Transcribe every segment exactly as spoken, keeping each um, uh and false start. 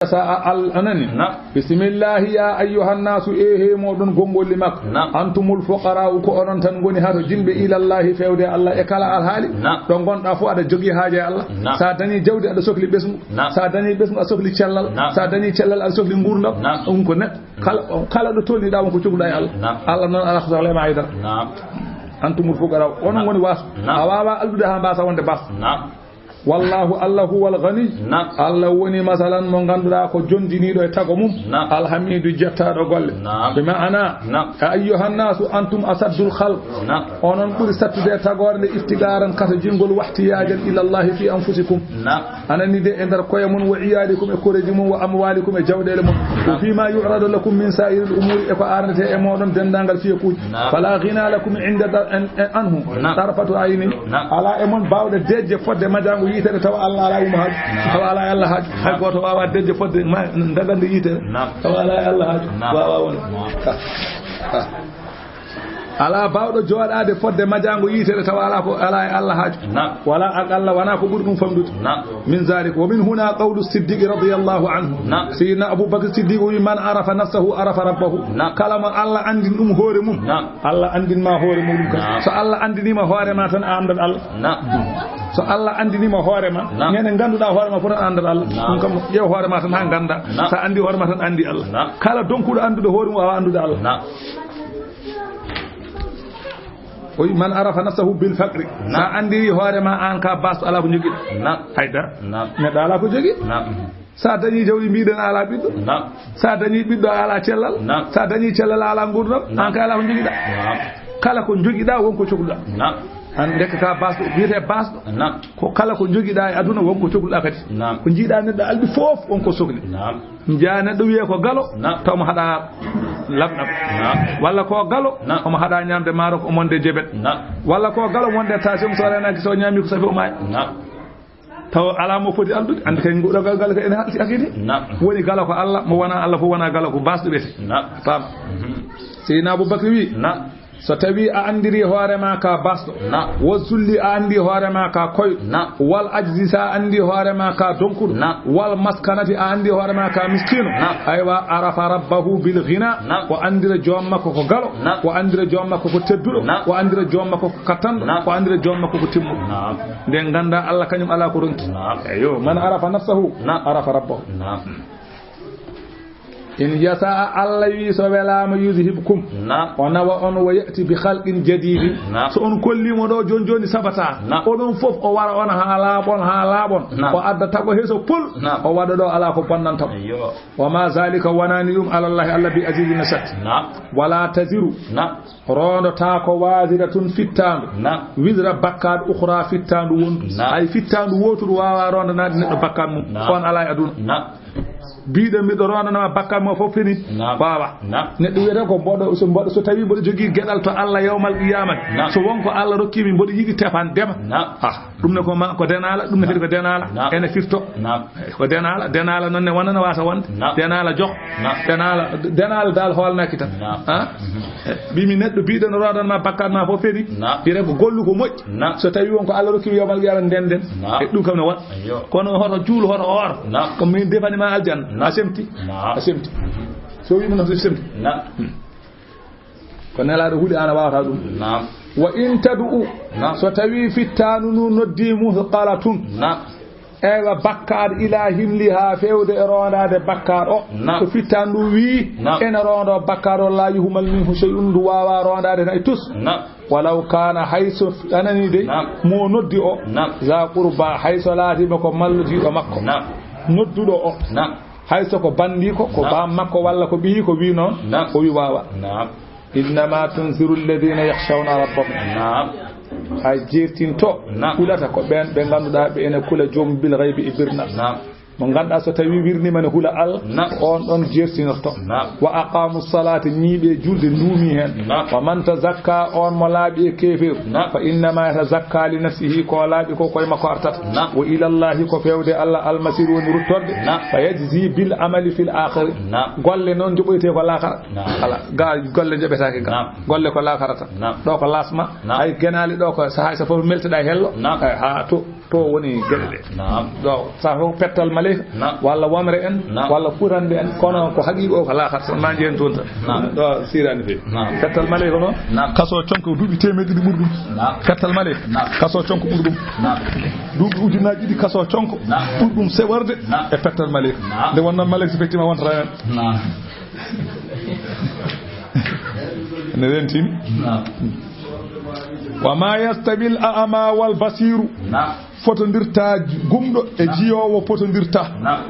Sa a al anani. Naam. Bismillahi ya ayyuhan nasu, e he moɗon gongolli makko. Naam. Antumul fuqara'u, ko onon tan ngoni hato jimɓe ilallahi fewde Allah e kala alhaali. Naam. Ɗo ngonɗa fof aɗa jogii haaje e Allah. Naam. Sa dañi jawdi aɗa sokli ɓesngu. Naam. Sa dañi ɓesngu aɗa sokli cellal. Naam. Sa dañi cellal aɗa sokli ngurdam. Naam. Ɗum ko neɗɗo. Kala, kala ɗo tolniɗa won ko cokluɗa e Allah. Naam. Allah noon ala ko sohla e ma haydara. Naam. Antumul fuqara'u. Onon ngoni waas. Naam. A wawa alɗude ha mbasa wonde bas. Naam. Wallahu, Allah huwal ghani. Naam. Allah woni masalan mo ganduɗa ko jondiniɗo e tago mum. Naam. Alhamidu jettaɗo golle. Naam. Bi ma'ana, naam, ya ayyuhan nasu antum asaddul khalq. Naam. Onon ɓuri sattude e tagore nde iftigaran kata jingol wahtiyajan ila Allah fi anfusikum. Naam. Anani de e nder koye mon wa iyalikum e koreji mon wa amwalikum e jawɗele mon. Naam. Wa fi ma yu'radu lakum min sa'iril umuri, e ko arnete e moɗon dendagal fiyakuji. Naam. Fala ghina lakum inda dar-, an-, an-, anhu. Naam. Tarfatu ayni. Naam. Ala e mon bawɗo dejje fodde majango yitere tawa Allah ala wuma haaju. Naam. Tawa ala e Allah haaju. Hay goto wawa dejje fodde ma dagande yitere. Naam. Tawa ala e Allah haaju. Naam. Wawa won. Naam. Ala bawɗo joɗade fodde majango yitere tawa ala ko ala e Allah haaju. Naam. Wala aqalla, wona ko ɓuri ɗum famɗude. Naam. Min zalik, wa min huna qawlu Siddiq radiyallahu anhu. Naam. Sayyidina Abu Bakr Siddiq wi, "Man arafa nafsahu arafa rabbahu." Naam. Kala mo Allah andini ɗum hoore mum. Naam. Allah andin ma hoore muɗum kadi. Naam. So Allah andinima hoore ma tan a andat Allah. Naam. So Allah andinima hoore ma, naam, ñande ganduɗa hoore ma fof tan a andat Allah. Naam. Ɗum kam ƴeew hoore ma tan ha ganda. Naam. Sa andi hoore ma tan andi Allah. Naam. Kala donkuɗo andude hoore mum wawa andude Allah. Naam. O wi, "Man arafa nafsahu bil faqri." Naam. Sa andiri hoore ma an ka basɗo ala ko jogiɗa. Naam. Haydara. Naam. Neɗɗo ala ko jogi. Naam. Sa dañi jawdi mbiɗen ala ɓiɗɗo. Naam. Sa dañi ɓiɗɗo ala cellal. Naam. Sa dañi cellal ala ngurdam. Naam. An ka ala ko jogiɗa. Naam. Kala ko jogiɗa won ko cokluɗa. Naam. An ndekka ka basɗo, wiyete basɗo. Naam. Ko kala ko jogiɗa e aduna won ko cokluɗa kadi. Naam. Ko jiiɗa neɗɗo alɗi fof won ko sokli. Naam. Jaa neɗɗo wiye ko galo, naam, taw mo haɗa labɗam. Naam. Walla ko galo, naam, omo haɗa ñamde maaro ko monde jebet. Naam. Walla ko galo monde tension so renaki so ñami ko safi o maay. Naam. Taw ala mo foti alɗude, andi kay nguɗo gal gal ko ene halti akidi. Naam. Woni galo ko Allah, mo wona Allah fof wona galo ko basɗo wiyete. Naam. Pam. Mhm. Seydina Abubakar wi, naam, so tawi a andiri hoore ma ka basɗo, naam, wa zulli a andi hoore ma ka koy, naam, wal ajzi sa andi hoore ma ka donkuɗo, naam, wal maskanati a andi hoore ma ka miskino, naam, aywa, arafa rabbahu bil ghina, naam, o andira joom makko ko galo, naam, o andira joom makko ko tedduɗo, naam, o andira joom makko ko kattanɗo, naam, o andira joom makko ko timmuɗo. Naam. Nde ganda Allah kañum ala ko ronki. Naam. Eyo, man arafa nafsahu, naam, arafa rabbahu. Naam. In yasa, Allah wi so welama yuzhibkum. Naam. O nawa on wa ya'ti bi khalqin jadidin. Naam. So on kollimo ɗo joni joni sabata. Naam. Oɗon fof o wara on ha laaɓon, ha laaɓon. Naam. O adda tago heso pol. Naam. O waɗa ɗo ala ko bonnanta mo. Iyo. Wa ma zalika wonani ɗum ala Allahi Allah bi azizin no satti. Naam. Wala taziru. Naam. Rondotako waziratun fittandu. Naam. Wizra bakkaɗo ukhra fittandu wondu. Naam. Ay fittandu wotudu wawa rondanade neɗɗo bakkaɗo mum. Naam. On ala e aduna. Naam. Biɗo miɗo rondanama bakkaɗo mo fof fini. Naam. Wawa. Naam. Neɗɗo wiyata ko mboɗo, so mboɗo, so tawi mboɗo jogui gueɗal to Allah yawmal qiyamah. Naam. So wonko Allah rokkimi mboɗo yiɗi tefan dema. Naam. Ah, ɗum ne ko ma, ko denala, ɗum ne kadi ko denala. Naam. Ene firto. Naam. Ko denala, denala noon ne wonana wasa wonde. Naam. Denala jox. Naam. Denala, denala dal holnaki tan. Naam. Ha? Mhm. Mbimi neɗɗo biɗo no rondanma bakkaɗo ma fof fini. Naam. Wiyata ko gollu ko moƴƴi. Naam. So tawi won ko Allah rokki yawmal qiyamah nden nden. Naam. E ɗum kam ne won. Ayyo. Kono hoto juul, hoto oor. Naam. Ko min defanima aljanna. Naam. A semti. Naam. A semti. So wima no semti. Naam. Hmm. Ko nelaɗo huuli an a wawata ɗum. Naam. Wa in tad'u. Naam. So tawi fittanu nu noddi muthqalatun. Naam. Eywa, bakkaat ila himliha fewde e rondade bakkaat o. Naam. So fittan ndu wi, naam, ene rondo bakkaat o, la yuhmal minhu shay'un, ndu wawa rondade hay tus. Naam. Walaw kana hayso, anani de, naam, mo noddi o. Naam. Za qurba, hayso laatima ko malludiɗo makko. Naam. Nodduɗo o. Naam. Hayso ko bandiko, ko, naam, bam makko walla ko ɓiyi ko wi noon, naam, o wi wawa. Naam. Innama tunziru alladhina yakhshawna rabbahum. Naam. A jertinto, naam, hulata ko ɓen ɓe ganduɗa ɓe ene kula joomum bil ghaybi e birna. Naam. Mo ganduɗa so tawi wirnima ne hula Allah, naam, on ɗon jertinorto. Naam. Wa aqamu salata, ñiiɓe julde nduumi hen. Naam. Wa man tazakka, on mo laaɓi e keefeeru. Naam. Fa innama yatazakka li nafsihi, ko laaɓi ko koye makko artata. Naam. Wa ila Allahi, ko fewde Allah, almasiru woni ruttorde. Naam. Fa yajzi bil amali fil akhirah. Naam. Golle noon joɓoyte ko laakara. Naam. Ala, ga golle joɓetake ga. Naam. Golle ko laakarata. Naam. Ɗo ko lasma. Naam. Hay genaali ɗo ko sahaa so fof melteɗa e hello. Naam. Ay, ha to. To woni geɗe ɗe. Naam. Ɗo, sa ko pettal maleyka, naam, walla wamre en, naam, walla furanɓe en, kono ko haqiiqa o ko laaxara, so ma njehen toon tan. Naam. Ɗo sirani fe. Naam. Pettal maleyka noon, naam, kaso conko duuɓi teemeɗe ɗiɗi ɓuri ɗum. Naam. Pettal maleyka, naam, kaso conko ɓuri ɗum. Naam. Duuɓi ujunaaji ɗiɗi kaso conko, naam, ɓuri ɗum sewarde, naam, e pettal maleyka. Naam. Nde wonno maleyka so fettima wontata hen. Naam. Ne rentimi. Naam. Wa ma yastawi al a'ma wal basiru. Naam. Fotondirta gumɗo e, naam, jiyoowo, fotondirta. Naam.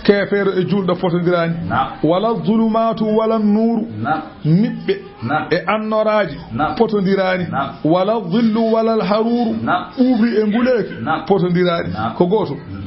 Keefeero e juulɗo fotondirani. Naam. Wala zulumatu wala nuuru. Naam. Niɓɓe, naam, e annoraaji, naam, fotondirani. Naam. Wala zillu wala haruru. Naam. Ɓuuɓri e nguleeki, naam, fotondirani. Naam. Ko gooto. Mm.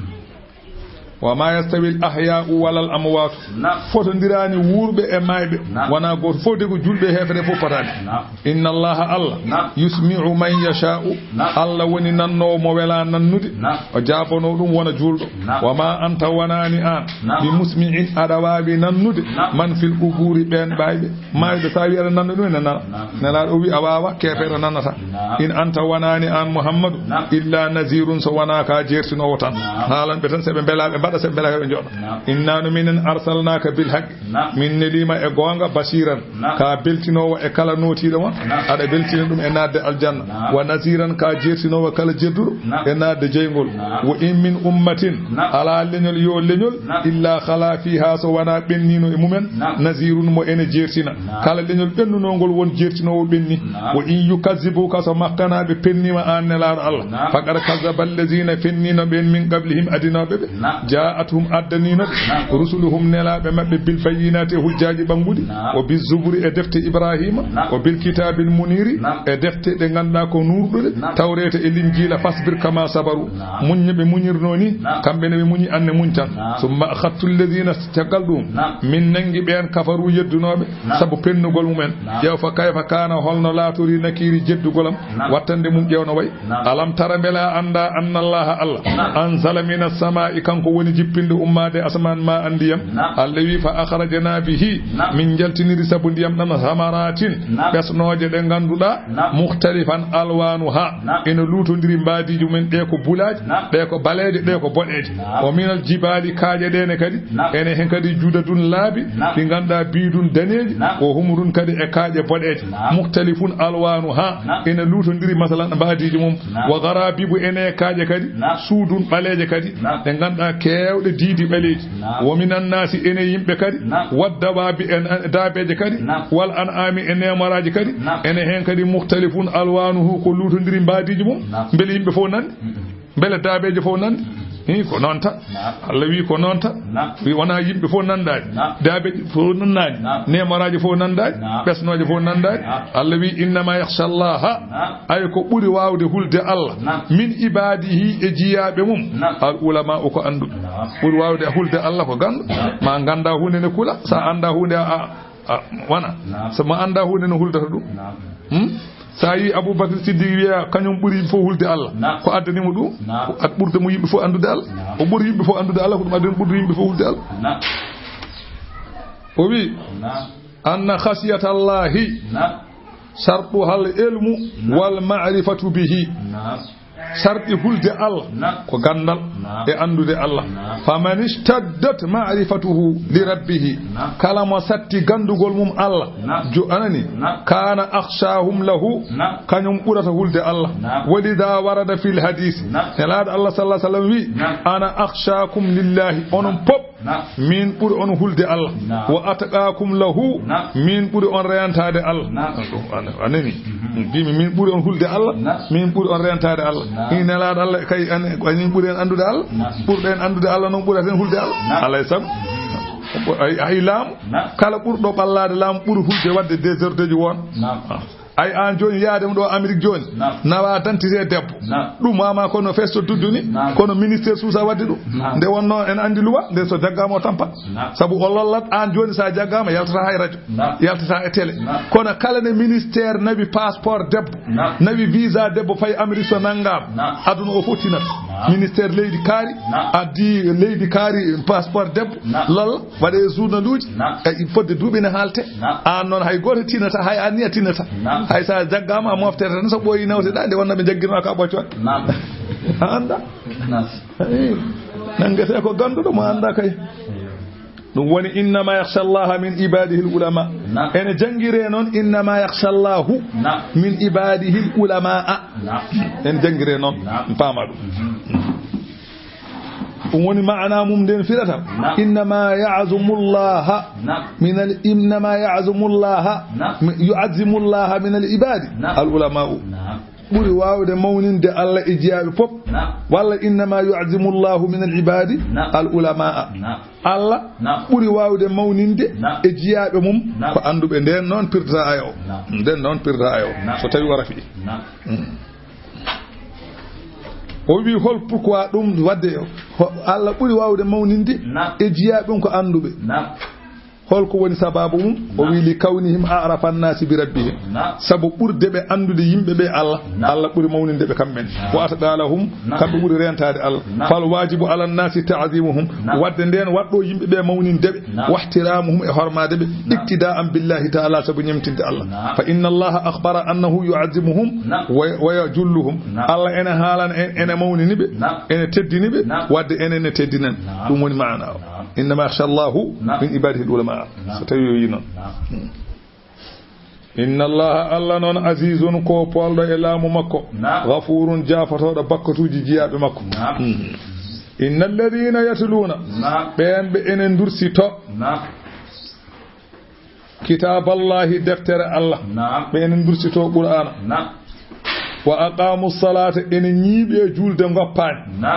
Wa ma yastawi al ahya'u wala al amwatu. Naam. Fotondirani wuurɓe e mayɓe. Naam. Wona gooto fof de ko julɓe e heefere fof potaani. Naam. Inna Allaha Allah. Naam. Yusmi'u man yasha'u. Naam. Allah woni nannoowo mo wela nannude. Naam. O jaabono ɗum wona juulɗo. Naam. Wa ma anta wonani an. Naam. Bi musmi'in aɗa waawi nannude. Naam. Man fil quburi ɓeen ɓayɓe. Mayɗo, so a wii aɗa nanna ɗum, ene nana. Naam. Nelaaɗo o wii a waawa, keefeero nanata. Naam. In anta wonani an Muhammadu, naam, illa nazirun so wona ka jeertinoowo tan. Naam. Haalan ɓe tan, so ɓe mbela ɓe mbaɗa, so ɓe mbela ka ɓe njoɗa. Naam. Inna no minen arsalnaka bil haqqi. Naam. Min neliima e goonga bashiran. Naam. Ka beltinoowo e kala nootiiɗo ma. Naam. Aɗa beltina ɗum e naatde aljanna. Naam. Wa naziran ka jeertinoowo kala jedduɗo, naam, e naatde jeyngol. Naam. Wa in min ummatin. Naam. Alaa leñol yo leñol. Naam. Illa khala fiha so wona ɓennino e mumen. Naam. Nazirun mo ene jeertina. Naam. Kala leñol ɓennunongol won jeertinoowo ɓenni. Naam. Wa in yukazzibuka so makkanaaɓe pennima an nelaaɗo Allah. Naam. Faqad kazzaba allazina fennino ɓen min qablihim adinooɓe ɓe. Naam. Ja'atuhum addanino ɓe. Naam. Rusuluhum nelaaɓe maɓɓe bil bayyinati e hujjaaji ɓannguɗi. Naam. Wa biz zuburi e defte Ibrahima. Naam. Wa bil kitabil muniri. Naam. E defte ɗe ngannduɗaa ko nuurɗuɗe. Naam. Tawreeta e Linjiila fasbir kama sabaru. Naam. Muññe ɓe muñirnoo ni, naam, kamɓe ne ɓe muñi, an ne muñ tan. Naam. Summa akhadtu alladhina, caggal ɗum, naam, min nanngi ɓeen kafaru yeddunooɓe, naam, sabu pennugol mumen. Naam. Ƴeew fa kayfa kana, holno laatori nakiri jeddugolam, naam, wattande mum ƴeew no way. Naam. Alam tara, mbela a annda, anna Allaha Allah, naam, anzala minas samaa'i, kanko woni jippinde ummaade asamaan ma an ndiyam. Naam. Allah wi fa akhrajna bihi, naam, min njaltiniri sabu ndiyam ɗam samaratin, naam, ɓesnooje ɗe ngannduɗaa, naam, mukhtalifan alwanuha, naam, ene luutondiri mbaadiiji mumen, ɗe ko bulaaji, naam, ɗe ko baleeje, ɗe ko boɗeeje. Naam. Wa minal jibaali, kaaƴe ɗe ne kadi, naam, ene heen kadi judadun laabi, naam, ɗi ngannduɗaa biidun daneeji, naam, wa humrun kadi e kaaƴe boɗeeje, naam, mukhtalifun alwanuha, naam, ene luutondiri masalan mbaadiiji mum, naam, wa gharabibu, ene kaaƴe kadi, naam, suudun ɓaleeje kadi, naam, ɗe ngannduɗaa keewɗe diidi ɓaleeji. Naam. Wa minan naasi, ene yimɓe kadi, naam, wad dawaabi, e daabeeje kadi, naam, wal an'aami, e neemoraaji kadi, naam, ene heen kadi mukhtalifun alwanuhu, ko luutondiri mbaadiiji mum. Naam. Mbele yimɓe fof nandi? Mm-mm. Mbele daabeeje fof nandi? Mm-mm. Hi, ko noon tan. Naam. Allah wi ko noon tan. Naam. Wi wona yimɓe fof nandaani. Naam. Daabeeje fof nandaani. Naam. Neemoraaje fof nandaani. Naam. Ɓesnooje fof nandaani. Naam. Allah wi innama yakhsha Allaha. Naam. Ay ko ɓuri waawde hulde Allah. Naam. Min ibadihi, e jiyaaɓe mum. Naam. Al ulama o ko annduɓe. Naam. Ɓuri waawde hulde Allah ko ganndo. Naam. Ma ngannda huunde ne kula. Sa annda huunde a, a, a, wona. Naam. So ma annda huunde no huldata ɗum. Naam. Hmm? Sa yi Abubakar Siddiq wiya kañum ɓuri yimɓe fof hulde Allah. Naam. Ko addani mo ɗum? Naam. Ko ad-, ɓurde mo yimɓe fof anndude Allah. Naam. O ɓuri yimɓe fof anndude Allah, ko ɗum addani ɓurde yimɓe fof hulde Allah. Naam. O wi, naam, anna khashyata Allahi, naam, shartuha al ilmu, naam, wal ma'rifatu bihi. Naam. Sarɗi hulde Allah, naam, ko ganndal, naam, e anndude Allah. Naam. Faman ishtaddat ma'rifatuhu li rabbihi, naam, kala mo satti ganndugol mum Allah, naam, jo anani, naam, kana akhshahum lahu, naam, kañum ɓurata hulde Allah. Naam. Walidha warada fil hadith, naam, Nelaaɗo Allah sallallahu alaihi wasallam wi, naam, ana akhshakum lillahi, onon, naam, pop, naam, min ɓuri on hulde Allah. Naam. Wa atqakum lahu, naam, min ɓuri on reyantaade Allah. Naam. Ɗum an-, anani. Mhm. Mbimi min ɓuri on hulde Allah, naam, min ɓuri on reyantaade Allah. Naam. Ni Nelaaɗo Allah kay an-, min ɓuri en anndude Allah. Naam. Ɓurɗo en anndude Allah noon ɓurata en hulde Allah. Naam. Alay sago. Mhm. Ay, ay laamu, naam, kala ɓurɗo ɓallaade laamu ɓuri hulde waɗde désordre ji won. Naam. Ah. Ay, aan jooni, yaade mo ɗo Amérique jooni, naam, nawa dentité debbo. Naam. Ɗum wama kono fees to duddu ni, naam, kono ministère suusa wadde ɗum. Naam. Nde wonno en andi luwa, nde so jaggama o tampat. Naam. Sabu o lollat, aan jooni sa jaggama, yaltata hay radio. Naam. Yaltata e télé. Naam. Kono kala ne ministère nawi passeport debbo, naam, nawi visa debbo, fay Amérique so nanngama, naam, aduna o fof tinata. Naam. Ministère leydi kaari, naam, addi leydi kaari passeport debbo, naam, lalla, waɗe journaluuji, naam, e fodde duuɓi ne haalte. Naam. Aan noon hay gooto tinata, hay anniya tinata. Naam. Hay sa jaggama a moftete tan, so ɓooyi nawteɗa, nde wonno ɓe jaggino ka ɓoccoɗe. Naam. A annda? Nas. Eyi. Nanngete ko gannduɗo mo annda kay. Ɗum woni, "Innama yakhsha Allaha min ibadihi al-ulama." Na. Ene janngire noon, "Innama yakhsha Allahu Na. min ibadihi al-ulama." Na. En janngire noon, Na. en paama ɗum. Mhm. Ɗum woni maana mum nden firata. Na. "Innama ya'zumu Allaha Na. min al-, innama ya'zumu Allaha Na. mi-, yu'azzimu Allaha min al-ibadi Na. al-ulama'u." Na. Ɓuri waawde mawninde Allah e jiyaaɓe fof. Na. Walla, "Innama yu'azzimu Allahu min al-ibadi Na. al-ulama'a." Na. Allah Na. ɓuri waawde mawninde Na. e jiyaaɓe mum Na. ko annduɓe. Nden noon pirta ayo. Na. Nden noon pirta ayo. Na. So tawi o rafi. Na. Mm. O wi hol pourquoi ɗum wadde ho-, Allah ɓuri waawde mawninde Na. e jiyaaɓe mum ko annduɓe. Na. Holko woni sababu mum? O Na. wi, "Li kawnihim a'rafa an-nasi bi rabbihim." Na. Sabu ɓurde ɓe anndude yimɓe ɓe Allah, Na. Allah ɓuri mawninde ɓe kamɓen. Na. "Wa atqalahum," Na. kamɓe ɓuri rentaade Allah. Na. "Fal wajibu ala an-nasi ta'zimuhum." Na. Wadde nden waɗɗo yimɓe ɓe mawninde ɓe, Na. "wahtiramuhum," e hormaade ɓe, Na. "iqtida'an billahi ta'ala," sabu ñemtinde Allah. Na. "Fa inna Allaha akhbara annahu yu'azzimuhum Na. wa, wa yajulluhum." Na. Allah ene haalana en, ene mawnini ɓe, Na. ene teddini ɓe, Na. wadde enen ne teddinan. Na. Ɗum woni maana o. Na. "Innama yakhsha Allahu Na. min ibadihi al-ulama." Na. So tawi o yi noon. Na. Hmm. "Inna Allaha," Allah noon, "azizun," ko polɗo e laamu makko. Na. "Ghafurun," jaafotooɗo bakkatuuji jiyaaɓe makko. Na. Hmm. "Inna alladhina yatluna," Na. ɓeen ɓe enen ndursito. Na. "Kitaaballahi," deftere Allah. Na. Ɓe enen ndursito Qur'aana. Na. "Wa aqamu salata," ene ñiiɓi e juulde ngoppaani. Na.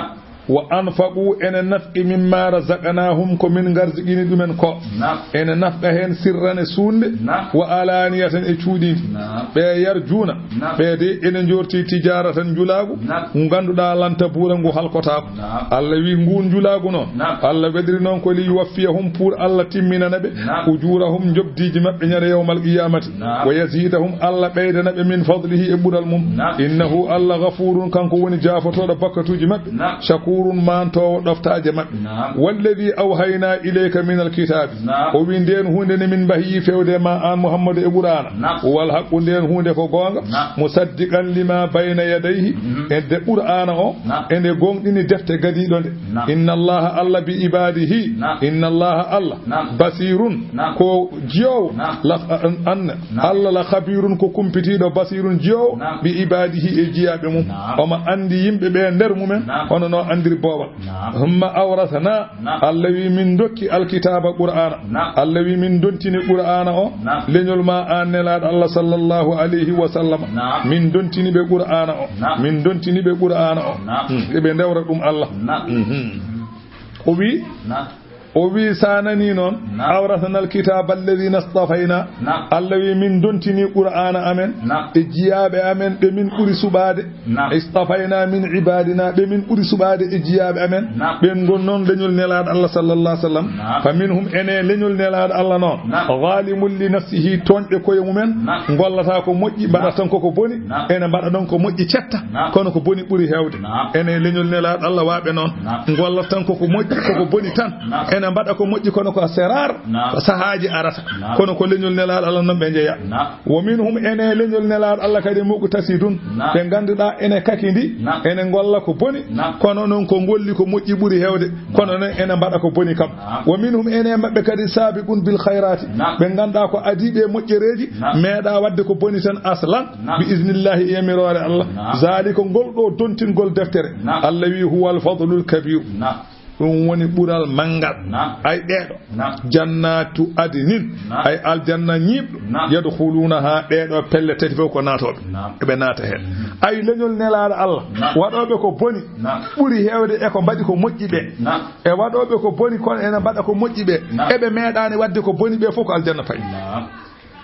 "Wa anfaqu," ene nafqi, "mimma razaqnahum," ko min ngarziqini ɗumen ko. Na. Ene nafqa heen sirran e suunde. Na. "Wa alaniyatan," e cuuɗiinde. Na. Ɓe yarjuuna. Na. Ɓe de ene njorti tijaratan njulaagu. Na. Ngu ngannduɗaa lan tabuura ngu halkotaako. Na. Allah wi ngun njulaagu noon. Na. Allah waɗiri noon ko li yuwaffiyahum pour Allah timminana ɓe. Na. Ujurahum njobdiiji maɓɓe ñande yawmal qiyamati. Na. Wa yazidahum Allah ɓeydana ɓe min fadlihi e ɓural mum. Na. Innahu Allah ghafurun kanko woni jaafotooɗo bakkatuuji maɓɓe. Na. Shakurun mantoowo ɗoftaaje maɓɓe. Na. Walladhi awhayna ilayka min alkitabi. Na. O wi nden huunde ne min mbahi fewde ma an Muhammadu e Qur'aana. Na. Wal haqqu nden huunde ko goonga. Na. Musaddiqan lima bayna yadayhi. Mhm. Edde Qur'aana o. Na. Ene gonɗini defte gadiiɗo nde. Na. Inna Allaha Allah bi ibadihi. Na. Inna Allaha Allah. Na. Basirun. Na. Ko jiyoowo. Na. La, an, an, Na. Allah la khabirun ko kumpitiiɗo basirun jiyoowo. Na. Bi ibadihi e jiyaaɓe mum. Na. Omo anndi yimɓe ɓe nder mumen. Na. Hono no anndiri boowal. Na. Humma awrasana. Na. Allah wi min dokki alkitaba Qur'ana. Na. Allah wi min dontini Qur'ana o. Na. Leñol ma an nelaɗo Allah sallallahu alayhi wa sallam. Na. Min dontini ɓe Qur'ana o. Na. Min dontini ɓe Qur'ana o. Na. Hmm. Eɓe ndewra ɗum Allah. Na. Mhm. O wi. Na. O wi sa nani noon. Na. Awrasana alkitaba alladhina istafayna. Na. Allah wi min dontini Qur'ana amen. Na. E jiyaaɓe amen ɓe min ɓuri suɓaade. Naam. Istafayna min ibadina, ɓe min ɓuri suɓaade e jiyaaɓe amen. Naam. Ɓen ngon noon leñol nelaaɗo Allah sallallahu alaihi wasallam. Naam. Fa minhum, ene leñol nelaaɗo Allah noon. Naam. Zalimun li nafsihi, tooñɓe koye mumen. Naam. Ngollata ko moƴƴi, mbaɗa tan koko boni. Naam. Ene mbaɗa ɗon ko moƴƴi cetta. Naam. Kono ko boni ɓuri heewde. Naam. Ene leñol nelaaɗo Allah waaɓe noon. Naam. Ngollata tan koko moƴƴi, koko boni tan. Naam. Ene mbaɗa ko moƴƴi kono ko serar. Naam. Ko sahaaji arata. Naam. Kono ko leñol nelaaɗo Allah noon ɓe njeya. Naam. Wa minhum, ene leñol nelaaɗo Allah kadi, muqtasidun. Naam. Ɓe ngannduɗaa ene kakindi, naam, ene ngolla ko boni, naam, kono noon ko ngolli ko moƴƴi ɓuri heewde, kono noon ene mbaɗa ko boni kam. Naam. Wa minhum, ene maɓɓe kadi, sabiqun bil khayrati. Naam. Ɓe ngannduɗaa ko adiiɓe e moƴƴereeji, naam, meeɗa waɗde ko boni tan aslan, naam, bi iznillahi, e yamiroore Allah. Naam. Zalika, ngol ɗo dontingol deftere, naam, Allah wi, huwal fadlul kabir. Naam. Ɗum woni ɓural manngal. Naam. Ay ɓeeɗo. Naam. Jannatu adnin. Naam. Ay aljanna ñiiɓɗo. Naam. Yadkhulunaha, ɗeeɗo pelle tati fof ko naatooɓe. Naam. Eɓe naata heen. Mhm. Ay leñol nelaaɗo Allah. Naam. Waɗooɓe ko boni. Naam. Ɓuri heewde e ko mbaɗi ko moƴƴi ɓe. Naam. E waɗooɓe ko boni kono ene mbaɗa ko moƴƴi ɓe. Naam. Eɓe meeɗaani waɗde ko boni ɓe fof ko aljanna payi. Naam.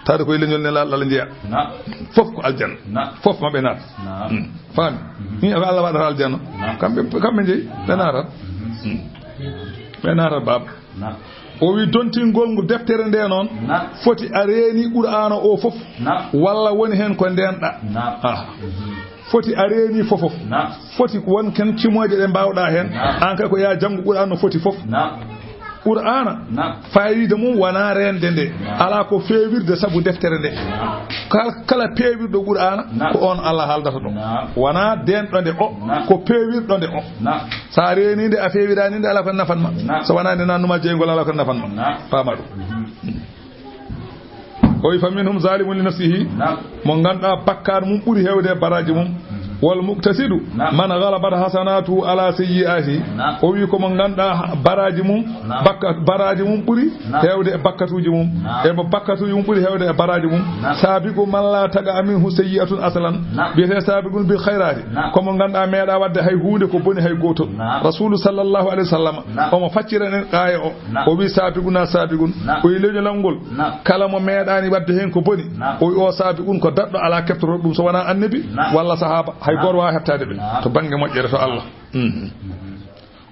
Tawde koye leñol nelaaɗo Allah njeya. Naam. Fof ko aljanna. Naam. Fof maɓɓe naata. Naam. Hmm. Faami? Mhm. Ni ko Allah waɗata aljanna. Naam. Kamɓe, kamɓe njeyi. Ɓe naata. Mhm. Hmm. Ɓe naata, baaba. Naam. O wi dontingol ngu deftere nde noon. Naam. Foti a reeni Qur'aana o fof. Naam. Walla woni heen ko ndeenɗa. Naam. Ah. Mhm. Foti a reeni fof fof. Naam. Foti ko won ken cimooje ɗe mbaawɗa heen. Naam. Aan kay ko yaa janngu Qur'aana no foti fof. Naam. Qur'aana, naam, faayiida mum wonaa reende nde. Naam. Alaa ko feewirde sabu deftere nde. Naam. Kal-, kala peewirɗo Qur'aana, naam, ko oon Allah haaldata ɗo. Naam. Wonaa deenɗo nde o, naam, ko peewirɗo nde o. Naam. So a reenii nde, a feewiraani nde, alaa ko nafan ma. Naam. So wonaa nde naatnu ma jeyngol, alaa ko nafan ma. Naam. Paama ɗum. Mhm. O wi, "Fa minhum zalimun li nafsihi." Naam. Mo ngannduɗaa bakkaat mum ɓuri heewde e baraaji mum. Mhm. "Wal muqtasidu, naam, man ghalabat hasanatuhu ala sayyi'atihi." Naam. O wi, ko mo ngannduɗaa baraaji mum, naam, bakka-, baraaji mum ɓuri, naam, heewde e bakkatuuji mum. Naam. E mo bakkatuuji mum ɓuri heewde e baraaji mum. Naam. "Sabiqu man la taqa minhu sayyi'atun aslan." Naam. Wiyetee sabiqun bil khayrati. Naam. Ko mo ngannduɗaa meeɗaa waɗde hay huunde ko boni hay gooto. Naam. Rasulu sallallahu alayhi wa sallam, naam, omo faccira en qaaya o. Naam. O wi, "Sabiquna sabiqun." Naam. O wi leñolal ngol. Naam. Kala mo meeɗaani waɗde heen ko boni, naam, o wi o saabiqun ko daɗɗo, alaa keɓtotooɗo ɗum so wonaa annabi, naam, walla sahaaba. Hay, naam, gooto waawaa heɓtaade ɓe, naam, to bannge moƴƴere to Allah. Mhm. Mhm.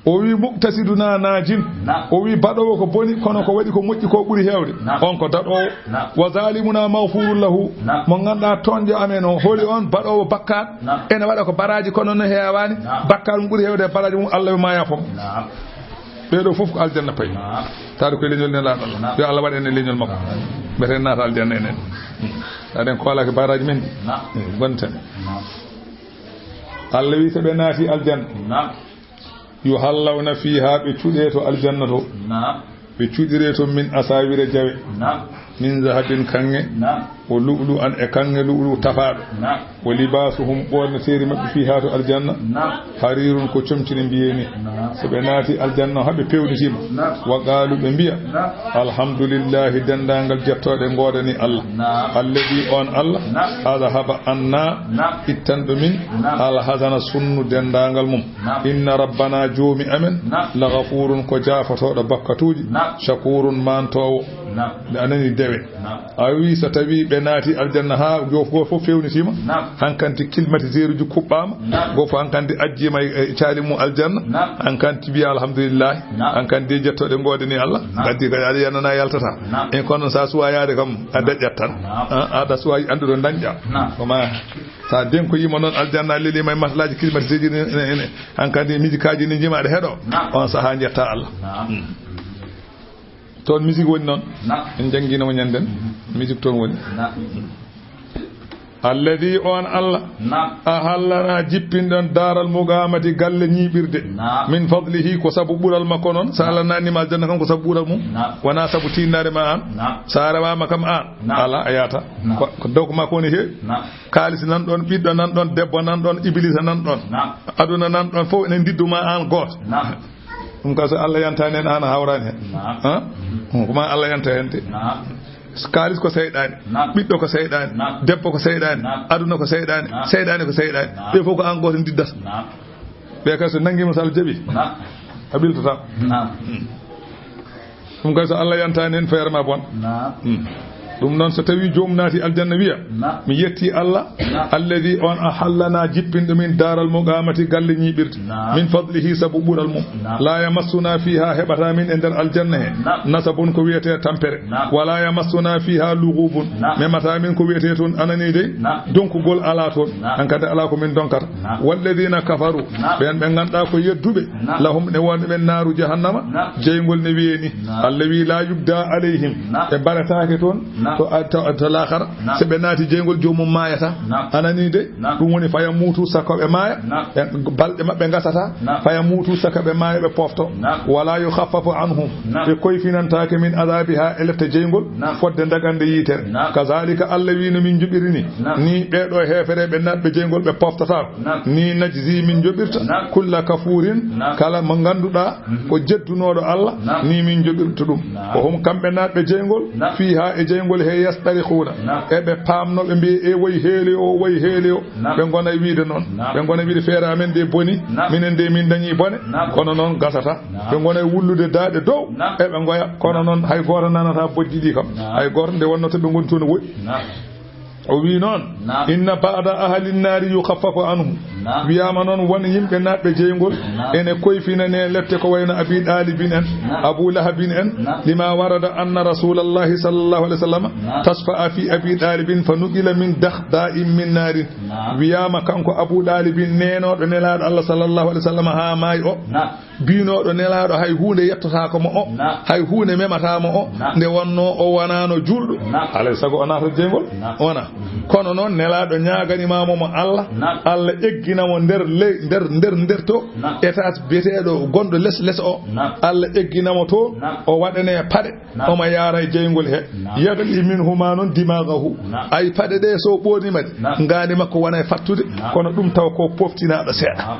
O wi, "Muqtasiduna najin." Naam. O wi, "Baɗoowo ko boni, kono ko waɗi ko moƴƴi ko ɓuri heewde." Naam. On ko daɗoowo. Naam. "Wa zalimuna maghfurun lahu." Naam. Mo ngannduɗaa toonjo amen o, holi on baɗoowo bakkaat? Naam. Ene waɗa ko baraaji, kono no heewaani. Naam. Bakkaat mum ɓuri heewde e baraaji mum, Allah wi ma yaafo mo. Naam. Ɓee ɗoo fof ko aljanna payi. Naam. Taade koye leñol Nelaaɗo Allah. Naam. Yo Allah waɗ en e leñol makko. Naam. Mbete en naata aljanna enen. Taade en koolaaki baraaji men ɗi. Naam. Eh, bonten. Naam. Allah wi, so ɓe naati aljanna. Naam. Yuhallawna fiha, ɓe cuɗee to aljanna to. Naam. Ɓe cuɗiree toon min asawira jawe. Naam. Min zahabin, kaŋŋe. Naam. Wa lu'lu'an, e kaŋŋe lu'lu'u tafaaɗo. Naam. Wa libasuhum, ɓoorneteeri maɓɓe fiha to aljanna. Naam. Harirun, ko comci no mbiyee ni. Naam. So ɓe naati aljanna, haa ɓe peewnitiima. Naam. Wa qaalu, ɓe mbiya. Naam. Alhamdulillahi, denndaangal jettooɗe ngoodani Allah. Naam. Alladi, on Allah. Naam. Adhaba anna, naam, ittanɗo min. Naam. Alhazana, sunnu denndaangal mum. Naam. Inna rabbana, joomi amen. Naam. La ghafuurun, ko jaafotooɗo bakkatuuji. Naam. Shakuurun, maantoowo. Naam. Nde a nani dewe. Naam. A wi so tawi ɓe naati aljanna haa goof-, gooto fof feewnitiima. Naam. Hankanti climatiseur uji kuɓɓaama. Naam. Gooto fof hankanti ajjiima e, e caali mum aljanna. Naam. Hankanti mbiya alhamdulillahi. Naam. Hankanti jettooɗe ngoodani Allah. Naam. Gaddi kadi aɗa yanana yaltata. Naam. En kono sa suwa yaade kam a daƴƴat tan. Naam. A, aɗa suwa anndude dañƴa. Naam. Ko ma sa denkoyiima noon aljanna leliima e masalaaji climatiseur ji ne, ne, ne. Hankanti miji kaaji ne njiima aɗa heɗo. Naam. On sahaa njetta Allah. Naam. Hmm. Toon musique woni noon. Naam. En njanngiino mo ñannden. Mhm. Musique toon woni. Naam. Alladi on Allah. Naam. Ahallana jippinɗon daaral muqamati galle ñiiɓirde. Naam. Min fadlihi ko sabu ɓural makko noon. Sa Allah naatniima aljanna kam ko sabu ɓural mum. Naam. Wonaa sabu tiinnaare ma aan. Naam. Sa rewaama kam aan. Naam. Alaa a yaata. Naam. Ko, ko dow ko makko woni heewi. Naam. Kaalis nan ɗoon, ɓiɗɗo nan ɗoon, debbo nan ɗoon, iblisa nan ɗoon. Naam. Aduna nan ɗoon fof ene ndiddu ma aan gooto. Naam. Ɗum ka so Allah yantaani heen, aan a hawraani heen. Naam. Han? Ko ma Allah yanta heen de. Naam. Kaalis ko seyɗaani. Naam. Ɓiɗɗo ko seyɗaani. Naam. Debbo ko seyɗaani. Naam. Aduna ko seyɗaani. Naam. Seyɗaani ko seyɗaani. Naam. Ɓe fof ko aan gooto ndiddata. Naam. Ɓe kay so nanngiima so Allah jaɓi. Naam. A ɓiltata. Naam. Ɗum kay so Allah yantaani heen feere ma bon. Naam. Hmm. Ɗum noon so tawi joomum naati aljanna wiya, naam, mi yetti Allah, naam, alladi on ahallana jippinɗo min daaral muqamati galle ñiiɓirde, naam, min fadlihi sabu ɓural mum. Naam. La yamassuna fiha heɓata min e nder aljanna he, naam, nasabun ko wiyetee tampere. Naam. Wala yamassuna fiha lughubun. Naam. Memata min ko wiyetee toon anani dey. Naam. Donkugol alaa toon. Naam. Hankadi alaa ko min donkata. Naam. Walladina kafaru. Naam. Ɓeen ɓe ngannduɗaa ko yedduɓe. Naam. Lahum ne wonɓe ɓen naaru jahannama. Naam. Jeyngol ne wiye ni. Naam. Allah wi la yubda alayhim. Naam. Ɓe baretaake toon. Naam. To, to, to laakhara. Naam. So ɓe naati jeyngol joomum maayata. Naam. Anani de. Naam. Ɗum woni faya muutu saka ɓe maaya. Naam. Ɓe balɗe maɓɓe ngasata. Naam. Faya muutu saka ɓe maaya ɓe pofto. Naam. Wala yukhaffafu anhum. Naam. Ɓe koyfinantaake min adabiha e lette jeyngol. Naam. Fodde dagande yiitere. Naam. Kazalika Allah wi no min njuɓiri ni. Naam. Ni ɓee ɗoo heefereeɓe naatɓe jeyngol ɓe poftata. Naam. Ni najzi min njoɓirta. Naam. Kulla kafurin. Naam. Kala mo ngannduɗaa, mhm, ko jeddunooɗo Allah, naam, ni min njoɓirta ɗum. Naam. Ko hum kamɓe naatɓe jeyngol, naam, fiha e jeyngol he yastarikhuna. Naam. Eɓe paamno ɓe mbiya e woy heeli o, woy heeli o. Naam. Ɓe ngona wiide noon. Naam. Ɓe ngona wiide feere amen nde boni, naam, minen nde min dañi bone. Naam. Kono noon gasata. Naam. Ɓe ngona wullude daaɗe dow. Naam. Eɓe ngoya. Kono noon hay gooto nanata bojji ɗi kam. Naam. Hay gooto nde wonno to ɓe ngoni toon woɗɗi. Naam. O wi noon, naam, inna ba'da ahli nnaari yukhaffafu anhu. Naam. Wiyaama noon won yimɓe naatɓe jeyngol, naam, ene koyfinane lette ko wayno Abi Ɗaalibin en, naam, Abu Lahabin en, naam, lima warada anna Rasulallahi sallallahu alayhi wa sallam, naam, tasfa'a fi Abi Ɗaalibin fa nuqila min dakhda'in min naarin. Naam. Wiyaama kanko Abu Ɗaalibin neenooɗo Nelaaɗo Allah sallallahu alayhi wa sallam haa maayi o, naam, Biinooɗo Nelaaɗo hay huunde yettotaako mo o, Naam. hay huunde memataa mo o, Naam. nde wonnoo o wonaano juulɗo. Naam. Alay sago o naata jeyngol? Naam. Wona. Kono noon Nelaaɗo ñaagani ma mo mo Allah, Naam. Allah eggina mo nder ley-, nder, nder, nder to, Naam. étage biyeteeɗo gonɗo les, les o. Naam. Allah eggina mo toon, Naam. o waɗanee paɗe, Naam. omo yaara e jeyngol he. Naam. Yadli minhuma noon dimagahu. Naam. Ay paɗe ɗe so ɓoornima ɗe, Naam. ngaandi makko wona e fattude, Naam. kono ɗum taw ko poftinaaɗo seeɗa. Naam.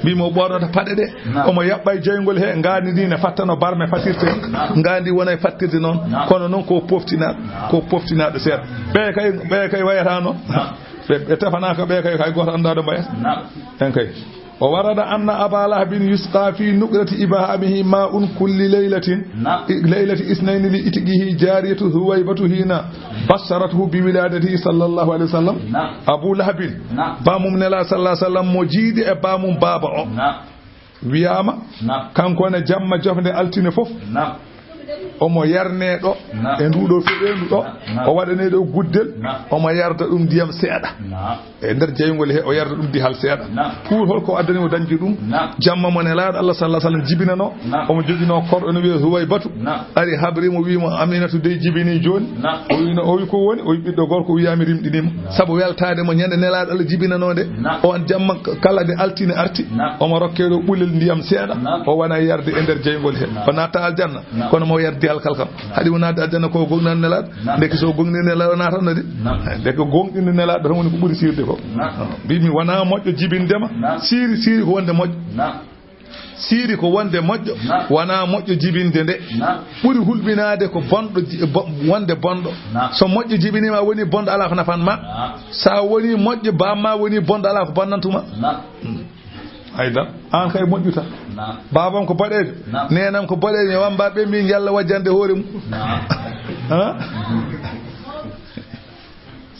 Mbimo ɓoornata paɗe ɗe, Naam. omo yaɓɓa e jeyngol he, ngaandi ndi ne fattano barme fatirte, Naam. ngaandi wona e fattirde noon, Naam. kono noon ko poftinaaɗo, Naam. ko poftinaaɗo seeɗa. Ɓe kay, ɓe kay wayata noon. Naam. Ɓe, ɓe tefanaaka ɓe kay, hay gooto anndaa ɗo mbayata. Naam. En kay. O warada anna Aba Lahabin yusqa fi nuqrati ibhamihi ma'un kulli laylatin. Naam. I-, laylati isnayni li itiqihi jariyatu Huwaybatu hina basharathu bi wiladatihi sallallahu alayhi wa sallam. Naam. Abu Lahabin. Naam. Bamum Nela sallallahu alayhi wa sallam mo jiidi e bamum baaba o. Naam. Wiyaama, Naam. kanko ne jamma jofnde altine fof. Naam. Omo yarnee ɗo, Naam. e nduɗo feɗeendu ɗo, Naam. o waɗanee ɗo guddel, Naam. omo yarda ɗum ndiyam seeɗa. Naam. E nder jeyngol he, o yarda ɗum dihal seeɗa. Naam. Pour holko addani mo dañde ɗum? Naam. Jamma mo Nelaaɗo Allah sallallahu alaihi wasallam jibinano, Naam. omo joginoo korɗo no wiyee Huwaybatu. Naam. Ari habri mo, wi mo, "Aminatu dey jibini jooni." Naam. O wi no, o wi ko woni? O wi ɓiɗɗo gorko, o wiyaami rimɗinima. Naam. Sabu weltaade mo ñande Nelaaɗo Allah jibinanoo nde. Naam. On jamma kala nde altine arti, Naam. omo rokkee ɗo ɓulel ndiyam seeɗa. Naam. O wona yarde e nder jeyngol he. Naam. O natta aljanna. Naam. Kono mo yardi halkal kam. Haɗi o naatde aljanna ko gonɗinal Nelaaɗo. Naam. Ndeke so gonɗini Nelaaɗo naatanno de. Naam. Ndeke gonɗinde Nelaaɗo tan woni ko ɓuri siirde ko. Naam. Mbiimi wona moƴƴo jibindema. Naam. Siiri, siiri ko wonde moƴƴo. Naam. Siiri ko wonde moƴƴo. Naam. Wona moƴƴo jibinde nde. Naam. Ɓuri hulɓinaade ko bonɗo ji-, bo-, wonde bonɗo. Naam. So moƴƴo jibinima woni bonɗo alaa ko nafan ma. Naam. Sa woni moƴƴo bamma woni bonɗo alaa ko bonnantuma. Naam. Hmm. Hayda, an kay moƴƴuta. Naam. Babam ko boɗeejo, Naam. nenam ko boɗeejo, mi wamba ɓe mbi njalla wajjande hoore mum. Naam. Ha?